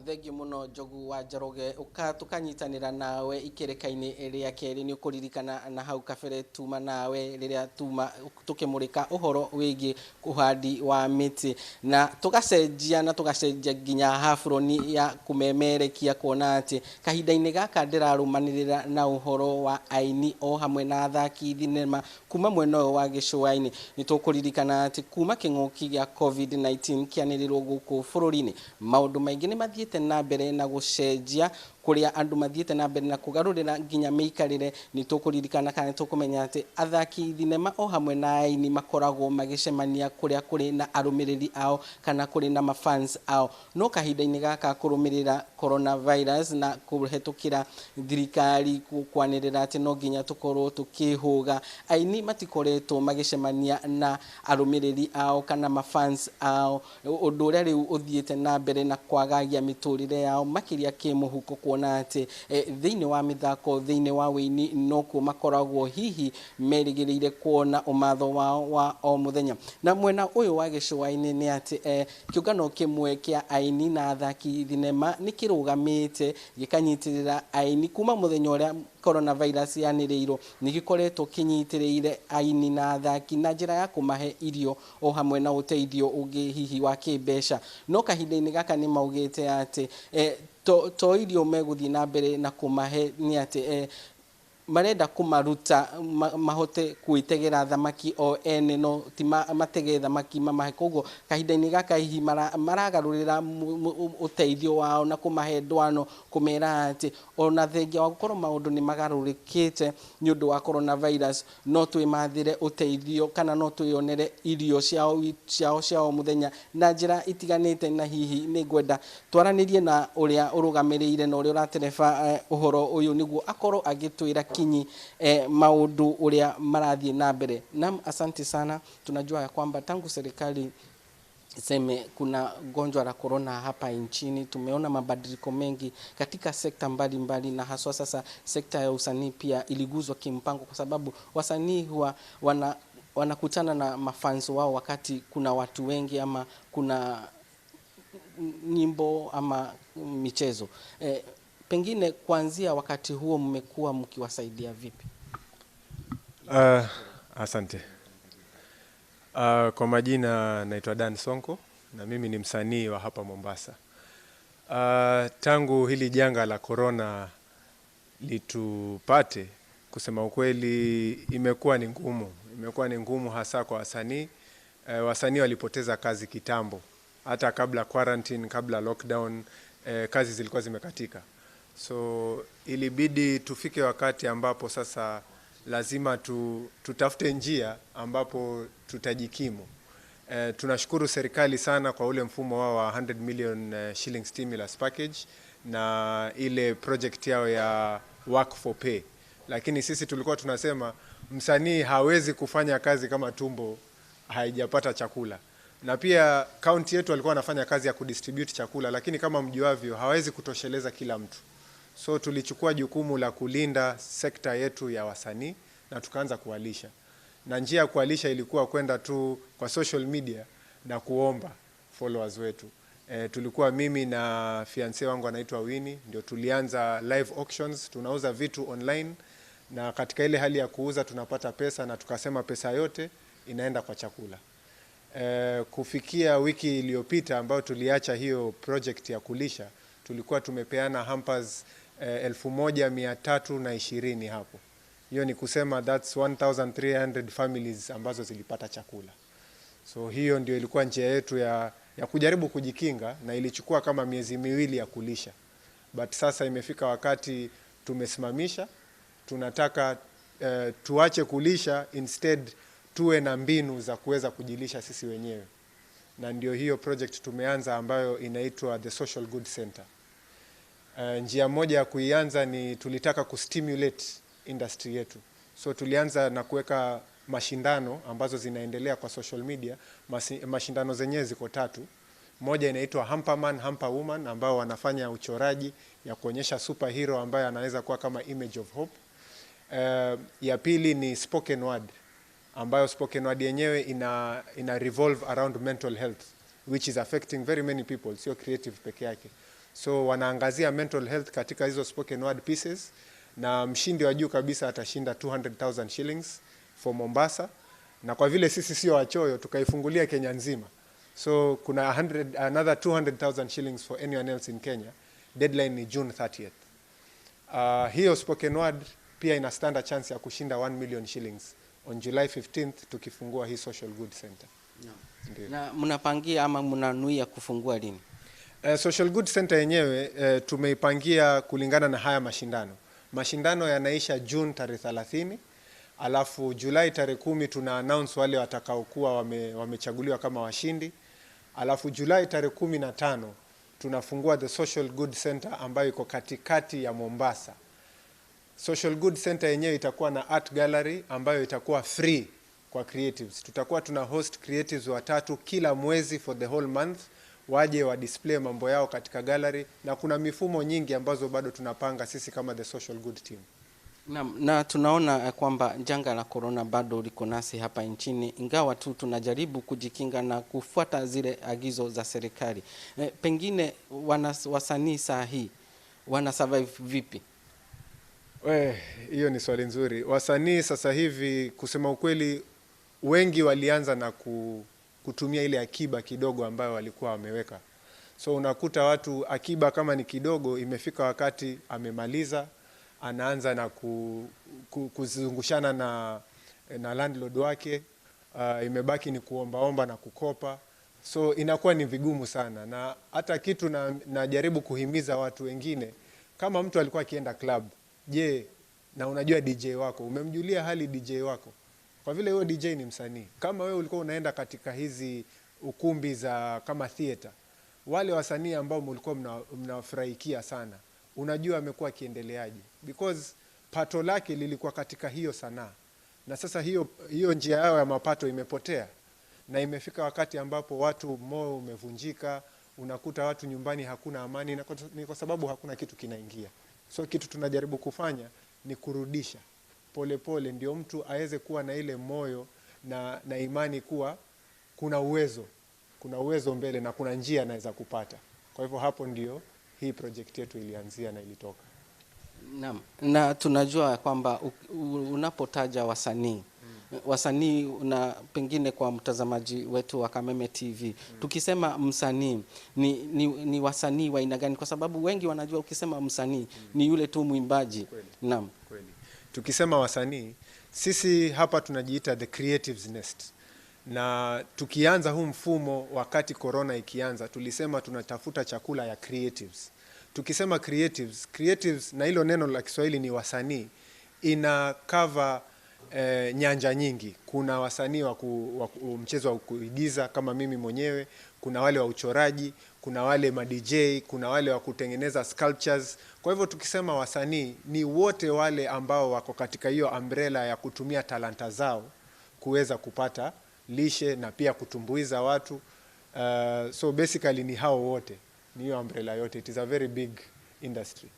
Thengiũ mũno, Njogu wa Njoroge, ũka tũkanyitanĩra nawe ikĩrĩka-inĩ rĩa kerĩ. Nĩ ũkũririkana na hau kabere tuma nawe rĩrĩa tuma tũkĩmũrĩka ũhoro wĩgiĩ ũhandi wa mĩtĩ, na tũgacenjia na tũgacenjia nginya haburoni ya kũmemerekia, kuona atĩ kahinda-inĩ gaka ndĩrarũmanĩrĩra na ũhoro wa aini o hamwe na athaki thinema kuma mwena ũyũ wa gĩcũa-inĩ. Nĩ tũkũririkana atĩ kuma kĩng'ũki gĩa COVID-19 kĩanĩrĩrwo gũkũ bũrũri-inĩ, maũndũ maingĩ nĩ mathiĩte na mbere na gũcenjia kũrĩa andũ mathiĩte na mbere na kũgarũrĩra nginya mĩikarĩre. Nĩ tũkũririkana kana nĩ tũkũmenya atĩ athaki thinema o hamwe na aini makoragwo magĩcemania kũrĩa kũrĩ na arũmĩrĩri ao kana kũrĩ na mafans ao, no kahinda-inĩ gaka kũrũmĩrĩra coronavirus na kũhetũkĩra thirikari kwanĩrĩra atĩ no nginya tũkorwo tũkĩhũga, aini matikoretwo magĩcemania na arũmĩrĩri ao kana mafans ao, ũndũ ũrĩa rĩu ũthiĩte na mbere na kwagagia mĩtũrĩre yao makĩria kĩmũhuko, kuona atĩ thĩinĩ wa mĩthako, thĩinĩ wa wĩini nokuo makoragwo hihi merĩgĩrĩire kuona ũmatho wao wa o mũthenya. Na mwena ũyũ wa gĩcũa-inĩ nĩ atĩ kĩũngano kĩmwe kĩa aini na athaki thinema nĩ kĩrũgamĩte gĩkanyitĩrĩra aini kuma mũthenya ũrĩa coronavirus yanĩrĩirwo, nĩ gĩkoretwo kĩnyitĩrĩire aini na athaki na njĩra ya kũmahe irio o hamwe na ũteithio ũngĩ hihi wa kĩmbeca. No kahinda-inĩ gaka nĩ maugĩte atĩ to irio megũthiĩ na mbere na kũmahe, nĩ atĩ marenda kũmaruta mahote gwĩtegera thamaki o ene, no ti matege thamaki mamahe. Koguo kahinda-inĩ gaka hihi maragarũrĩra ũteithio wao na kũmahe ndwano, kũmera atĩ ona thengia wa gũkorwo maũndũ nĩ magarũrĩkĩte nĩ ũndũ wa coronavirus, no twĩmathĩre ũteithio kana no twĩyonere irio ciao cia o mũthenya na njĩra itiganĩte. Na hihi nĩ ngwenda twaranĩrie na ũrĩa ũrũgamĩrĩire na ũrĩa ũratereba ũhoro ũyũ nĩguo akorwo agĩtwĩra kinyi maũndũ ũrĩa marathiĩ na mbere. Naam, asante sana. Tunajua ya kwamba tangu serikali iseme kuna gonjwa la corona hapa nchini, tumeona mabadiliko mengi katika sekta mbalimbali, na haswa sasa sekta ya usanii pia iliguzwa kimpango, kwa sababu wasanii huwa wanakutana na mafans wao wakati kuna watu wengi ama kuna nyimbo ama michezo. Pengine kuanzia wakati huo mmekuwa mkiwasaidia vipi?
Asante. Kwa majina naitwa Dan Sonko na mimi ni msanii wa hapa Mombasa. Tangu hili janga la corona litupate, kusema ukweli imekuwa ni ngumu. Imekuwa ni ngumu hasa kwa wasanii. Wasanii walipoteza kazi kitambo. Hata kabla quarantine, kabla lockdown, kazi zilikuwa zimekatika. So ilibidi tufike wakati ambapo sasa lazima tutafute njia ambapo tutajikimu. Tunashukuru serikali sana kwa ule mfumo wao wa 100 million shilling stimulus package na ile project yao ya work for pay. Lakini sisi tulikuwa tunasema msanii hawezi kufanya kazi kama tumbo haijapata chakula. Na pia county yetu walikuwa wanafanya kazi ya kudistribute chakula, lakini kama mjuavyo hawezi kutosheleza kila mtu. So tulichukua jukumu la kulinda sekta yetu ya wasanii na tukaanza kuwalisha. Na njia ya kuwalisha ilikuwa kwenda tu kwa social media na kuomba followers wetu. Tulikuwa mimi na fiancé wangu anaitwa Winnie, ndio tulianza live auctions, tunauza vitu online, na katika ile hali ya kuuza tunapata pesa, na tukasema pesa yote inaenda kwa chakula. Kufikia wiki iliyopita ambayo tuliacha hiyo project ya kulisha, tulikuwa tumepeana hampers 1320 hapo. Hiyo ni kusema that's 1300 families ambazo zilipata chakula. So hiyo ndio ilikuwa njia yetu ya kujaribu kujikinga, na ilichukua kama miezi miwili ya kulisha. But sasa imefika wakati tumesimamisha, tunataka tuache kulisha, instead tuwe na mbinu za kuweza kujilisha sisi wenyewe. Na ndio hiyo project tumeanza ambayo inaitwa The Social Good Center. Njia moja ya kuianza ni tulitaka kustimulate industry yetu. So tulianza na kuweka mashindano ambazo zinaendelea kwa social media. Mashindano zenyewe ziko tatu. Moja inaitwa Hamperman, Hamper Woman, ambao wanafanya uchoraji ya kuonyesha superhero ambaye anaweza kuwa kama image of hope. Ya pili ni spoken word, ambayo spoken word yenyewe ina revolve around mental health, which is affecting very many people, sio creative peke yake. So wanaangazia mental health katika hizo spoken word pieces, na mshindi wa juu kabisa atashinda 200,000 shillings for Mombasa. Na kwa vile sisi sio wachoyo, tukaifungulia Kenya nzima. So kuna another 200,000 shillings for anyone else in Kenya. Deadline ni June 30th. Hiyo spoken word pia ina stand a chance ya kushinda 1 million shillings on July 15th tukifungua hii Social Good Center.
No. Na mnapangia ama mnanuia kufungua lini?
Social Good Center yenyewe tumeipangia kulingana na haya mashindano. Mashindano yanaisha June tarehe 30, alafu Julai tarehe 10 tuna announce wale watakaokuwa wamechaguliwa kama washindi. Alafu Julai tarehe 15 tunafungua the Social Good Center ambayo iko katikati ya Mombasa. Social Good Center yenyewe itakuwa na art gallery ambayo itakuwa free kwa creatives. Tutakuwa tuna host creatives watatu kila mwezi for the whole month, waje wa display mambo yao katika gallery, na kuna mifumo nyingi ambazo bado tunapanga sisi kama the Social Good team.
Na tunaona kwamba janga la corona bado liko nasi hapa nchini, ingawa tu tunajaribu kujikinga na kufuata zile agizo za serikali. Pengine wasanii saa hii wana survive vipi?
Hiyo ni swali nzuri. Wasanii sasa hivi kusema ukweli, wengi walianza na kutumia ile akiba kidogo ambayo walikuwa wameweka. So unakuta watu akiba kama ni kidogo, imefika wakati amemaliza, anaanza na kuzungushana na landlord wake, imebaki ni kuombaomba na kukopa. So inakuwa ni vigumu sana. Na hata kitu najaribu kuhimiza watu wengine, kama mtu alikuwa akienda club, je, na unajua DJ wako, umemjulia hali DJ wako? Kwa vile huyo DJ ni msanii. Kama wewe ulikuwa unaenda katika hizi ukumbi za kama theater, wale wasanii ambao mlikuwa mnawafurahikia sana, unajua amekuwa akiendeleaje? Because pato lake lilikuwa katika hiyo sanaa. Na sasa hiyo njia yao ya mapato imepotea. Na imefika wakati ambapo watu moyo umevunjika, unakuta watu nyumbani hakuna amani, na ni kwa sababu hakuna kitu kinaingia. So kitu tunajaribu kufanya ni kurudisha pole pole, ndio mtu aweze kuwa na ile moyo na imani kuwa kuna uwezo mbele na kuna njia anaweza kupata. Kwa hivyo hapo ndio hii project yetu ilianzia na ilitoka.
Naam, na tunajua kwamba unapotaja wasanii, wasanii na pengine kwa mtazamaji wetu wa Kameme TV, tukisema msanii ni wasanii wa aina gani? Kwa sababu wengi wanajua ukisema msanii ni yule tu mwimbaji. Naam.
Kweli. Tukisema wasanii, sisi hapa tunajiita the Creatives Nest. Na tukianza huu mfumo wakati corona ikianza, tulisema tunatafuta chakula ya creatives. Tukisema creatives, na hilo neno la Kiswahili ni wasanii, ina cover nyanja nyingi. Kuna wasanii wa mchezo wa kuigiza kama mimi mwenyewe, kuna wale wa uchoraji, kuna wale ma DJ, kuna wale wa kutengeneza sculptures. Kwa hivyo tukisema wasanii ni wote wale ambao wako katika hiyo umbrella ya kutumia talanta zao kuweza kupata lishe na pia kutumbuiza watu. So basically ni hao wote, ni hiyo umbrella yote. It is a very big industry.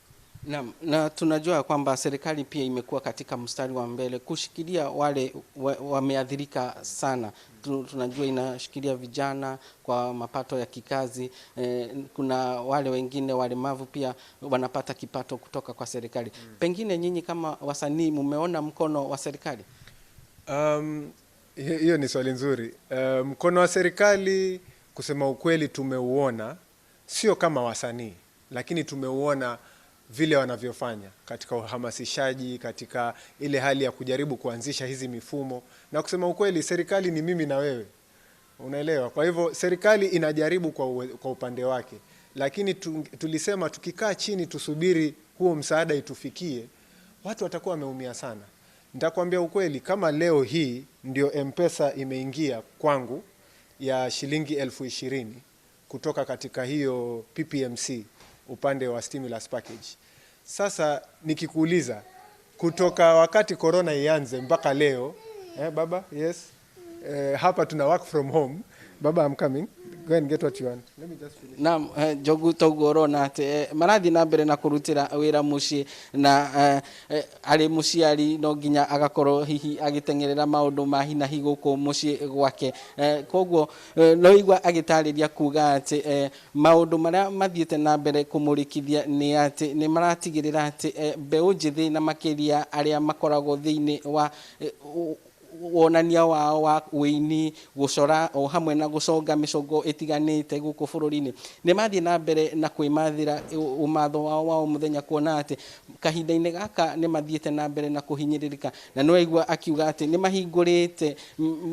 Na tunajua kwamba serikali pia imekuwa katika mstari wa mbele kushikilia wale wameathirika sana. Tunajua inashikilia vijana kwa mapato ya kikazi, kuna wale wengine walemavu pia wanapata kipato kutoka kwa serikali. Pengine nyinyi kama wasanii mumeona mkono wa serikali?
Hiyo ni swali nzuri. Mkono wa serikali kusema ukweli tumeuona, sio kama wasanii, lakini tumeuona vile wanavyofanya katika uhamasishaji, katika ile hali ya kujaribu kuanzisha hizi mifumo. Na kusema ukweli serikali ni mimi na wewe, unaelewa? Kwa hivyo serikali inajaribu kwa upande wake, lakini tulisema tukikaa chini tusubiri huo msaada itufikie, watu watakuwa wameumia sana. Nitakwambia ukweli, kama leo hii ndio M-Pesa imeingia kwangu ya shilingi 20,000 kutoka katika hiyo PPMC upande wa stimulus package. Sasa nikikuuliza kutoka wakati corona ianze mpaka leo, baba, yes, hapa tuna work from home. Baba, I'm coming. Go and get what you want. Let me just finish.
Naam, Njogu toguo na ati marathi na mbere na kurutira wira muciĩ na arĩ mũciari no nginya agakorwo hihi agĩteng'erera maũndũ ma hi na hi gũkũ mũciĩ gwake. Koguo no igua agĩtarĩria kuga atĩ maũndũ marĩa mathiĩte na mbere kũmũrĩkithia nĩ atĩ nĩ maratigĩrĩra atĩ mbeũ njĩthĩ na makĩria arĩa makoragwo thĩinĩ wa Wonania wao wa ũini, gũcora o hamwe na gũconga mĩcongo ĩtiganĩte gũkũ bũrũri-inĩ, nĩ mathiĩ na mbere na kwĩmathĩra ũmatho wao wa o mũthenya, kuona atĩ kahinda-inĩ gaka nĩ mathiĩte na mbere na kũhinyĩrĩrĩka. Na nĩ waigua akiuga atĩ nĩ mahingũrĩte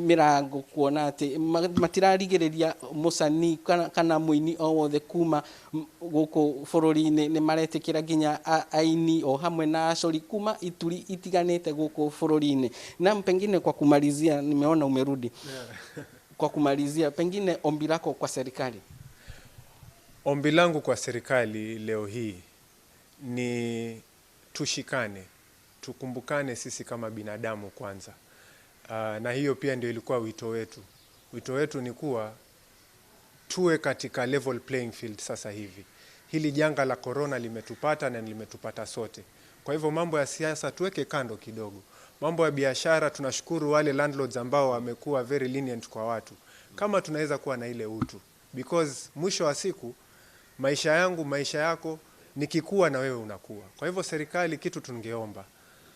mĩrango, kuona atĩ matirarigĩrĩria mũcanii kana mũini o wothe kuma gũkũ bũrũri-inĩ. Nĩ maretĩkĩra nginya aini o hamwe na acori kuma ituri itiganĩte gũkũ bũrũri-inĩ. Na pengine kwa kumalizia, nimeona umerudi, kwa kumalizia, pengine ombi lako kwa serikali?
Ombi langu kwa serikali leo hii ni tushikane, tukumbukane sisi kama binadamu kwanza. Na hiyo pia ndio ilikuwa wito wetu. Wito wetu ni kuwa tuwe katika level playing field sasa hivi. Hili janga la corona limetupata na limetupata sote. Kwa hivyo mambo ya siasa tuweke kando kidogo. Mambo ya biashara, tunashukuru wale landlords ambao wamekuwa very lenient kwa watu. Kama tunaweza kuwa na ile utu. Because mwisho wa siku, maisha yangu, maisha yako, nikikua na wewe unakuwa. Kwa hivyo serikali, kitu tungeomba,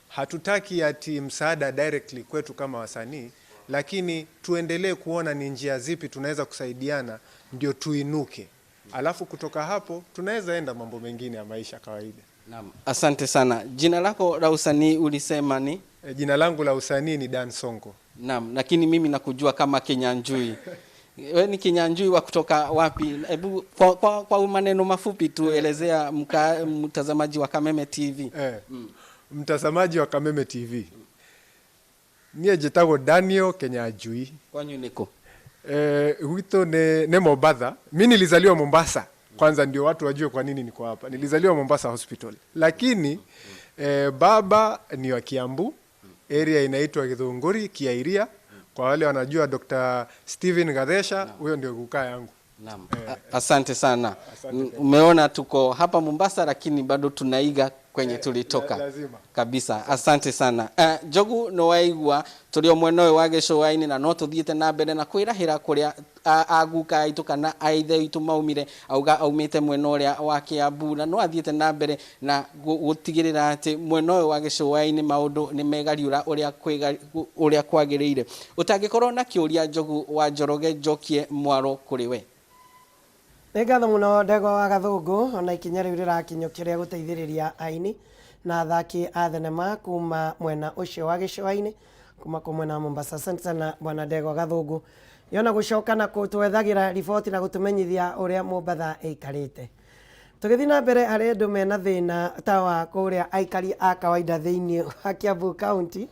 hatutaki ati msaada directly kwetu kama wasanii, lakini tuendelee kuona ni njia zipi tunaweza kusaidiana ndio tuinuke. Alafu kutoka hapo tunaweza enda mambo mengine ya maisha kawaida.
Naam, asante sana. Jina lako la usanii ulisema ni?
Jina langu la usanii ni Dan Sonko.
Naam, lakini mimi nakujua kama Kinyanjui. Wewe ni Kinyanjui wa kutoka wapi? Hebu kwa maneno mafupi tu elezea mtazamaji wa Kameme TV.
Mtazamaji wa Kameme TV. Niĩ njĩtagwo Daniel Kinyanjui.
Kwanyu niko?
Gwitũ nĩ Mombatha. Mi nilizaliwa Mombasa. Kwanza ndio watu wajue kwa nini niko hapa. Nilizaliwa Mombasa Hospital. Lakini baba ni wa Kiambu. Area inaitwa Githunguri, Kiairia. Kwa wale wanajua Dr. Steven Gadesha, huyo ndio kukaa yangu.
Naam. Asante sana. Umeona tuko hapa Mombasa lakini bado tunaiga kwenye tulitoka.
Lazima.
Kabisa. Asante sana. Njogu, no waigua turi o mwena ũyũ wa gĩcũa-inĩ na no tũthiĩte na mbere na kwĩrahĩra kũrĩa aguka aitũ kana aithe witũ maumire. Auga aumĩte mwena ũrĩa wa Kiambu na no athiĩte na mbere na gũtigĩrĩra atĩ mwena ũyũ wa gĩcũa-inĩ maũndũ nĩ megariũra ũrĩa kwagĩrĩire. Ũtangĩkorwo na kĩũria, Njogu wa Njoroge, njokie mwaro kũrĩ we.
Nĩ ngatho mũno, Ndegwa wa Gathũngũ. Ona ikinya rĩu rĩrakinyũkio rĩa gũteithĩrĩria aini na athaki a thenema kuma mwena ũcio wa gĩcũa-inĩ, kuma kũ mwena wa Mombasa. Asante sana, bwana Ndegwa Gathũngũ, yona gũcoka na kũtwethagĩra riboti na gũtũmenyithia ũrĩa Mombatha ĩikarĩte. Tũgĩthiĩ na mbere, harĩ andũ mena thĩna ta wa kũrĩa aikari a kawaida thĩinĩ wa Kiambu County,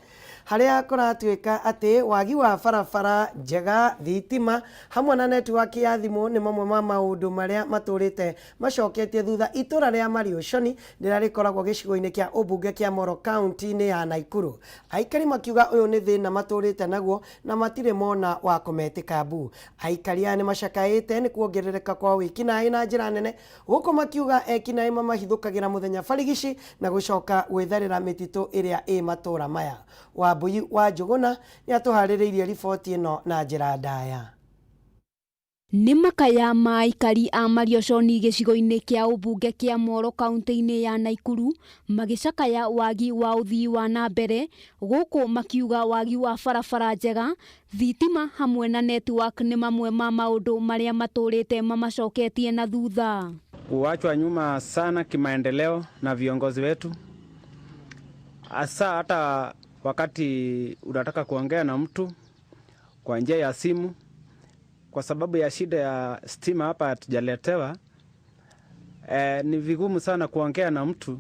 harĩa kũratuĩka atĩ wagi wa barabara njega, thitima hamwe na network ya thimũ nĩ mamwe ma maũndũ marĩa matũrĩte macoketie thutha itũra rĩa Mariũconi rĩrĩa rĩkoragwo gĩcigo-inĩ kĩa ũmbunge kĩa Moro, kaunti-inĩ ya Naikuru. Aikari makiuga ũyũ nĩ thĩna matũrĩte naguo na matirĩ mona wa kũmetĩka mbu. Aikari aya nĩ macakaĩte nĩ kuongerereka kwa wĩkinaĩ na njĩra nene, gũkũ makiuga ekinaĩ mamahithũkagĩra mũthenya barigici na gũcoka gwĩtharĩra mĩtitũ ĩrĩa ĩ matũra maya. Wambui wa Njũgũna nĩ atũharĩrĩirie riboti ĩno na njĩra ndaya.
Nĩ makaya ma aikari a Marioconi gĩcigo-inĩ kĩa ũmbunge kĩa Moro, kaunti-inĩ ya Naikuru, magĩcakaya wagi wa ũthii wa na mbere gũkũ makiuga wagi wa barabara njega, thitima hamwe na network nĩ mamwe ma maũndũ marĩa matũrĩte mamacoketie na thutha.
Kuachwa nyuma sana kimaendeleo na viongozi wetu, hasa hata wakati unataka kuongea na mtu kwa njia ya simu, kwa sababu ya shida ya stima hapa hatujaletewa. Ni vigumu sana kuongea na mtu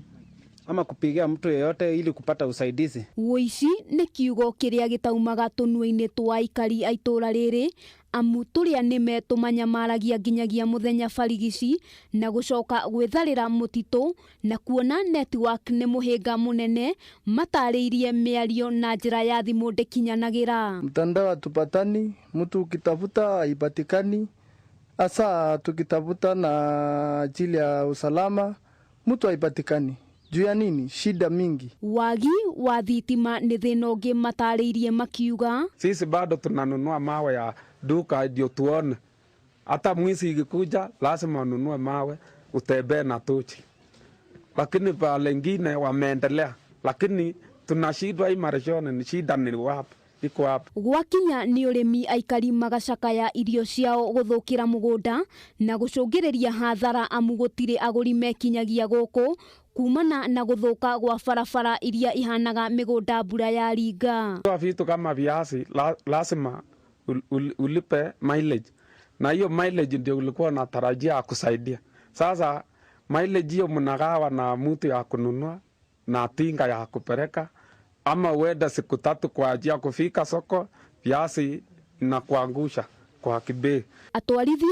ama kupigia mtu yeyote ili kupata usaidizi.
Ũici nĩ kiugo kĩrĩa gĩtaumaga tũnua-inĩ twa aikari a itũra rĩrĩ, amu tũrĩa nĩme tũmanyamaragia nginyagia mũthenya barigici na gũcoka gwĩtharĩra mũtitũ, na kuona network nĩ mũhĩnga mũnene, matarĩirie mĩario na njĩra ya thimũ ndĩkinyanagĩra.
Mtandao hatupatani, mtu ukitafuta haipatikani, hasa tukitafuta na ajili ya usalama mtu haipatikani. Juu ya nini? Shida mingi.
Wagi wa thitima nĩ thĩna ũngĩ matarĩirie makiuga.
Sisi bado tunanunua mawe ya duka ndio tuone. Hata mwizi ikikuja lazima ununue mawe utembee na tochi. Lakini pale wengine wameendelea, lakini tunashindwa hii Mariashoni, ni shida ni wapi? iko hapa.
Gwakinya nĩ ũrĩmi, aikari magacakaya irio ciao gũthũkĩra mũgũnda na gũcũngĩrĩria hathara, amu gũtirĩ agũri mekinyagia gũkũ kumana na gũthũka gwa barabara iria ihanaga mĩgũnda mbura yaringa.
Kwa vitu kama viazi lazima ulipe mileage, na hiyo mileage ndio ulikuwa unatarajia akusaidia. Sasa mileage hiyo mnagawa na mtu ya kununua na tinga ya kupeleka, ama uende siku 3 kwa ajili ya kufika soko, viazi na kuangusha kwa kibei.
Atwarithia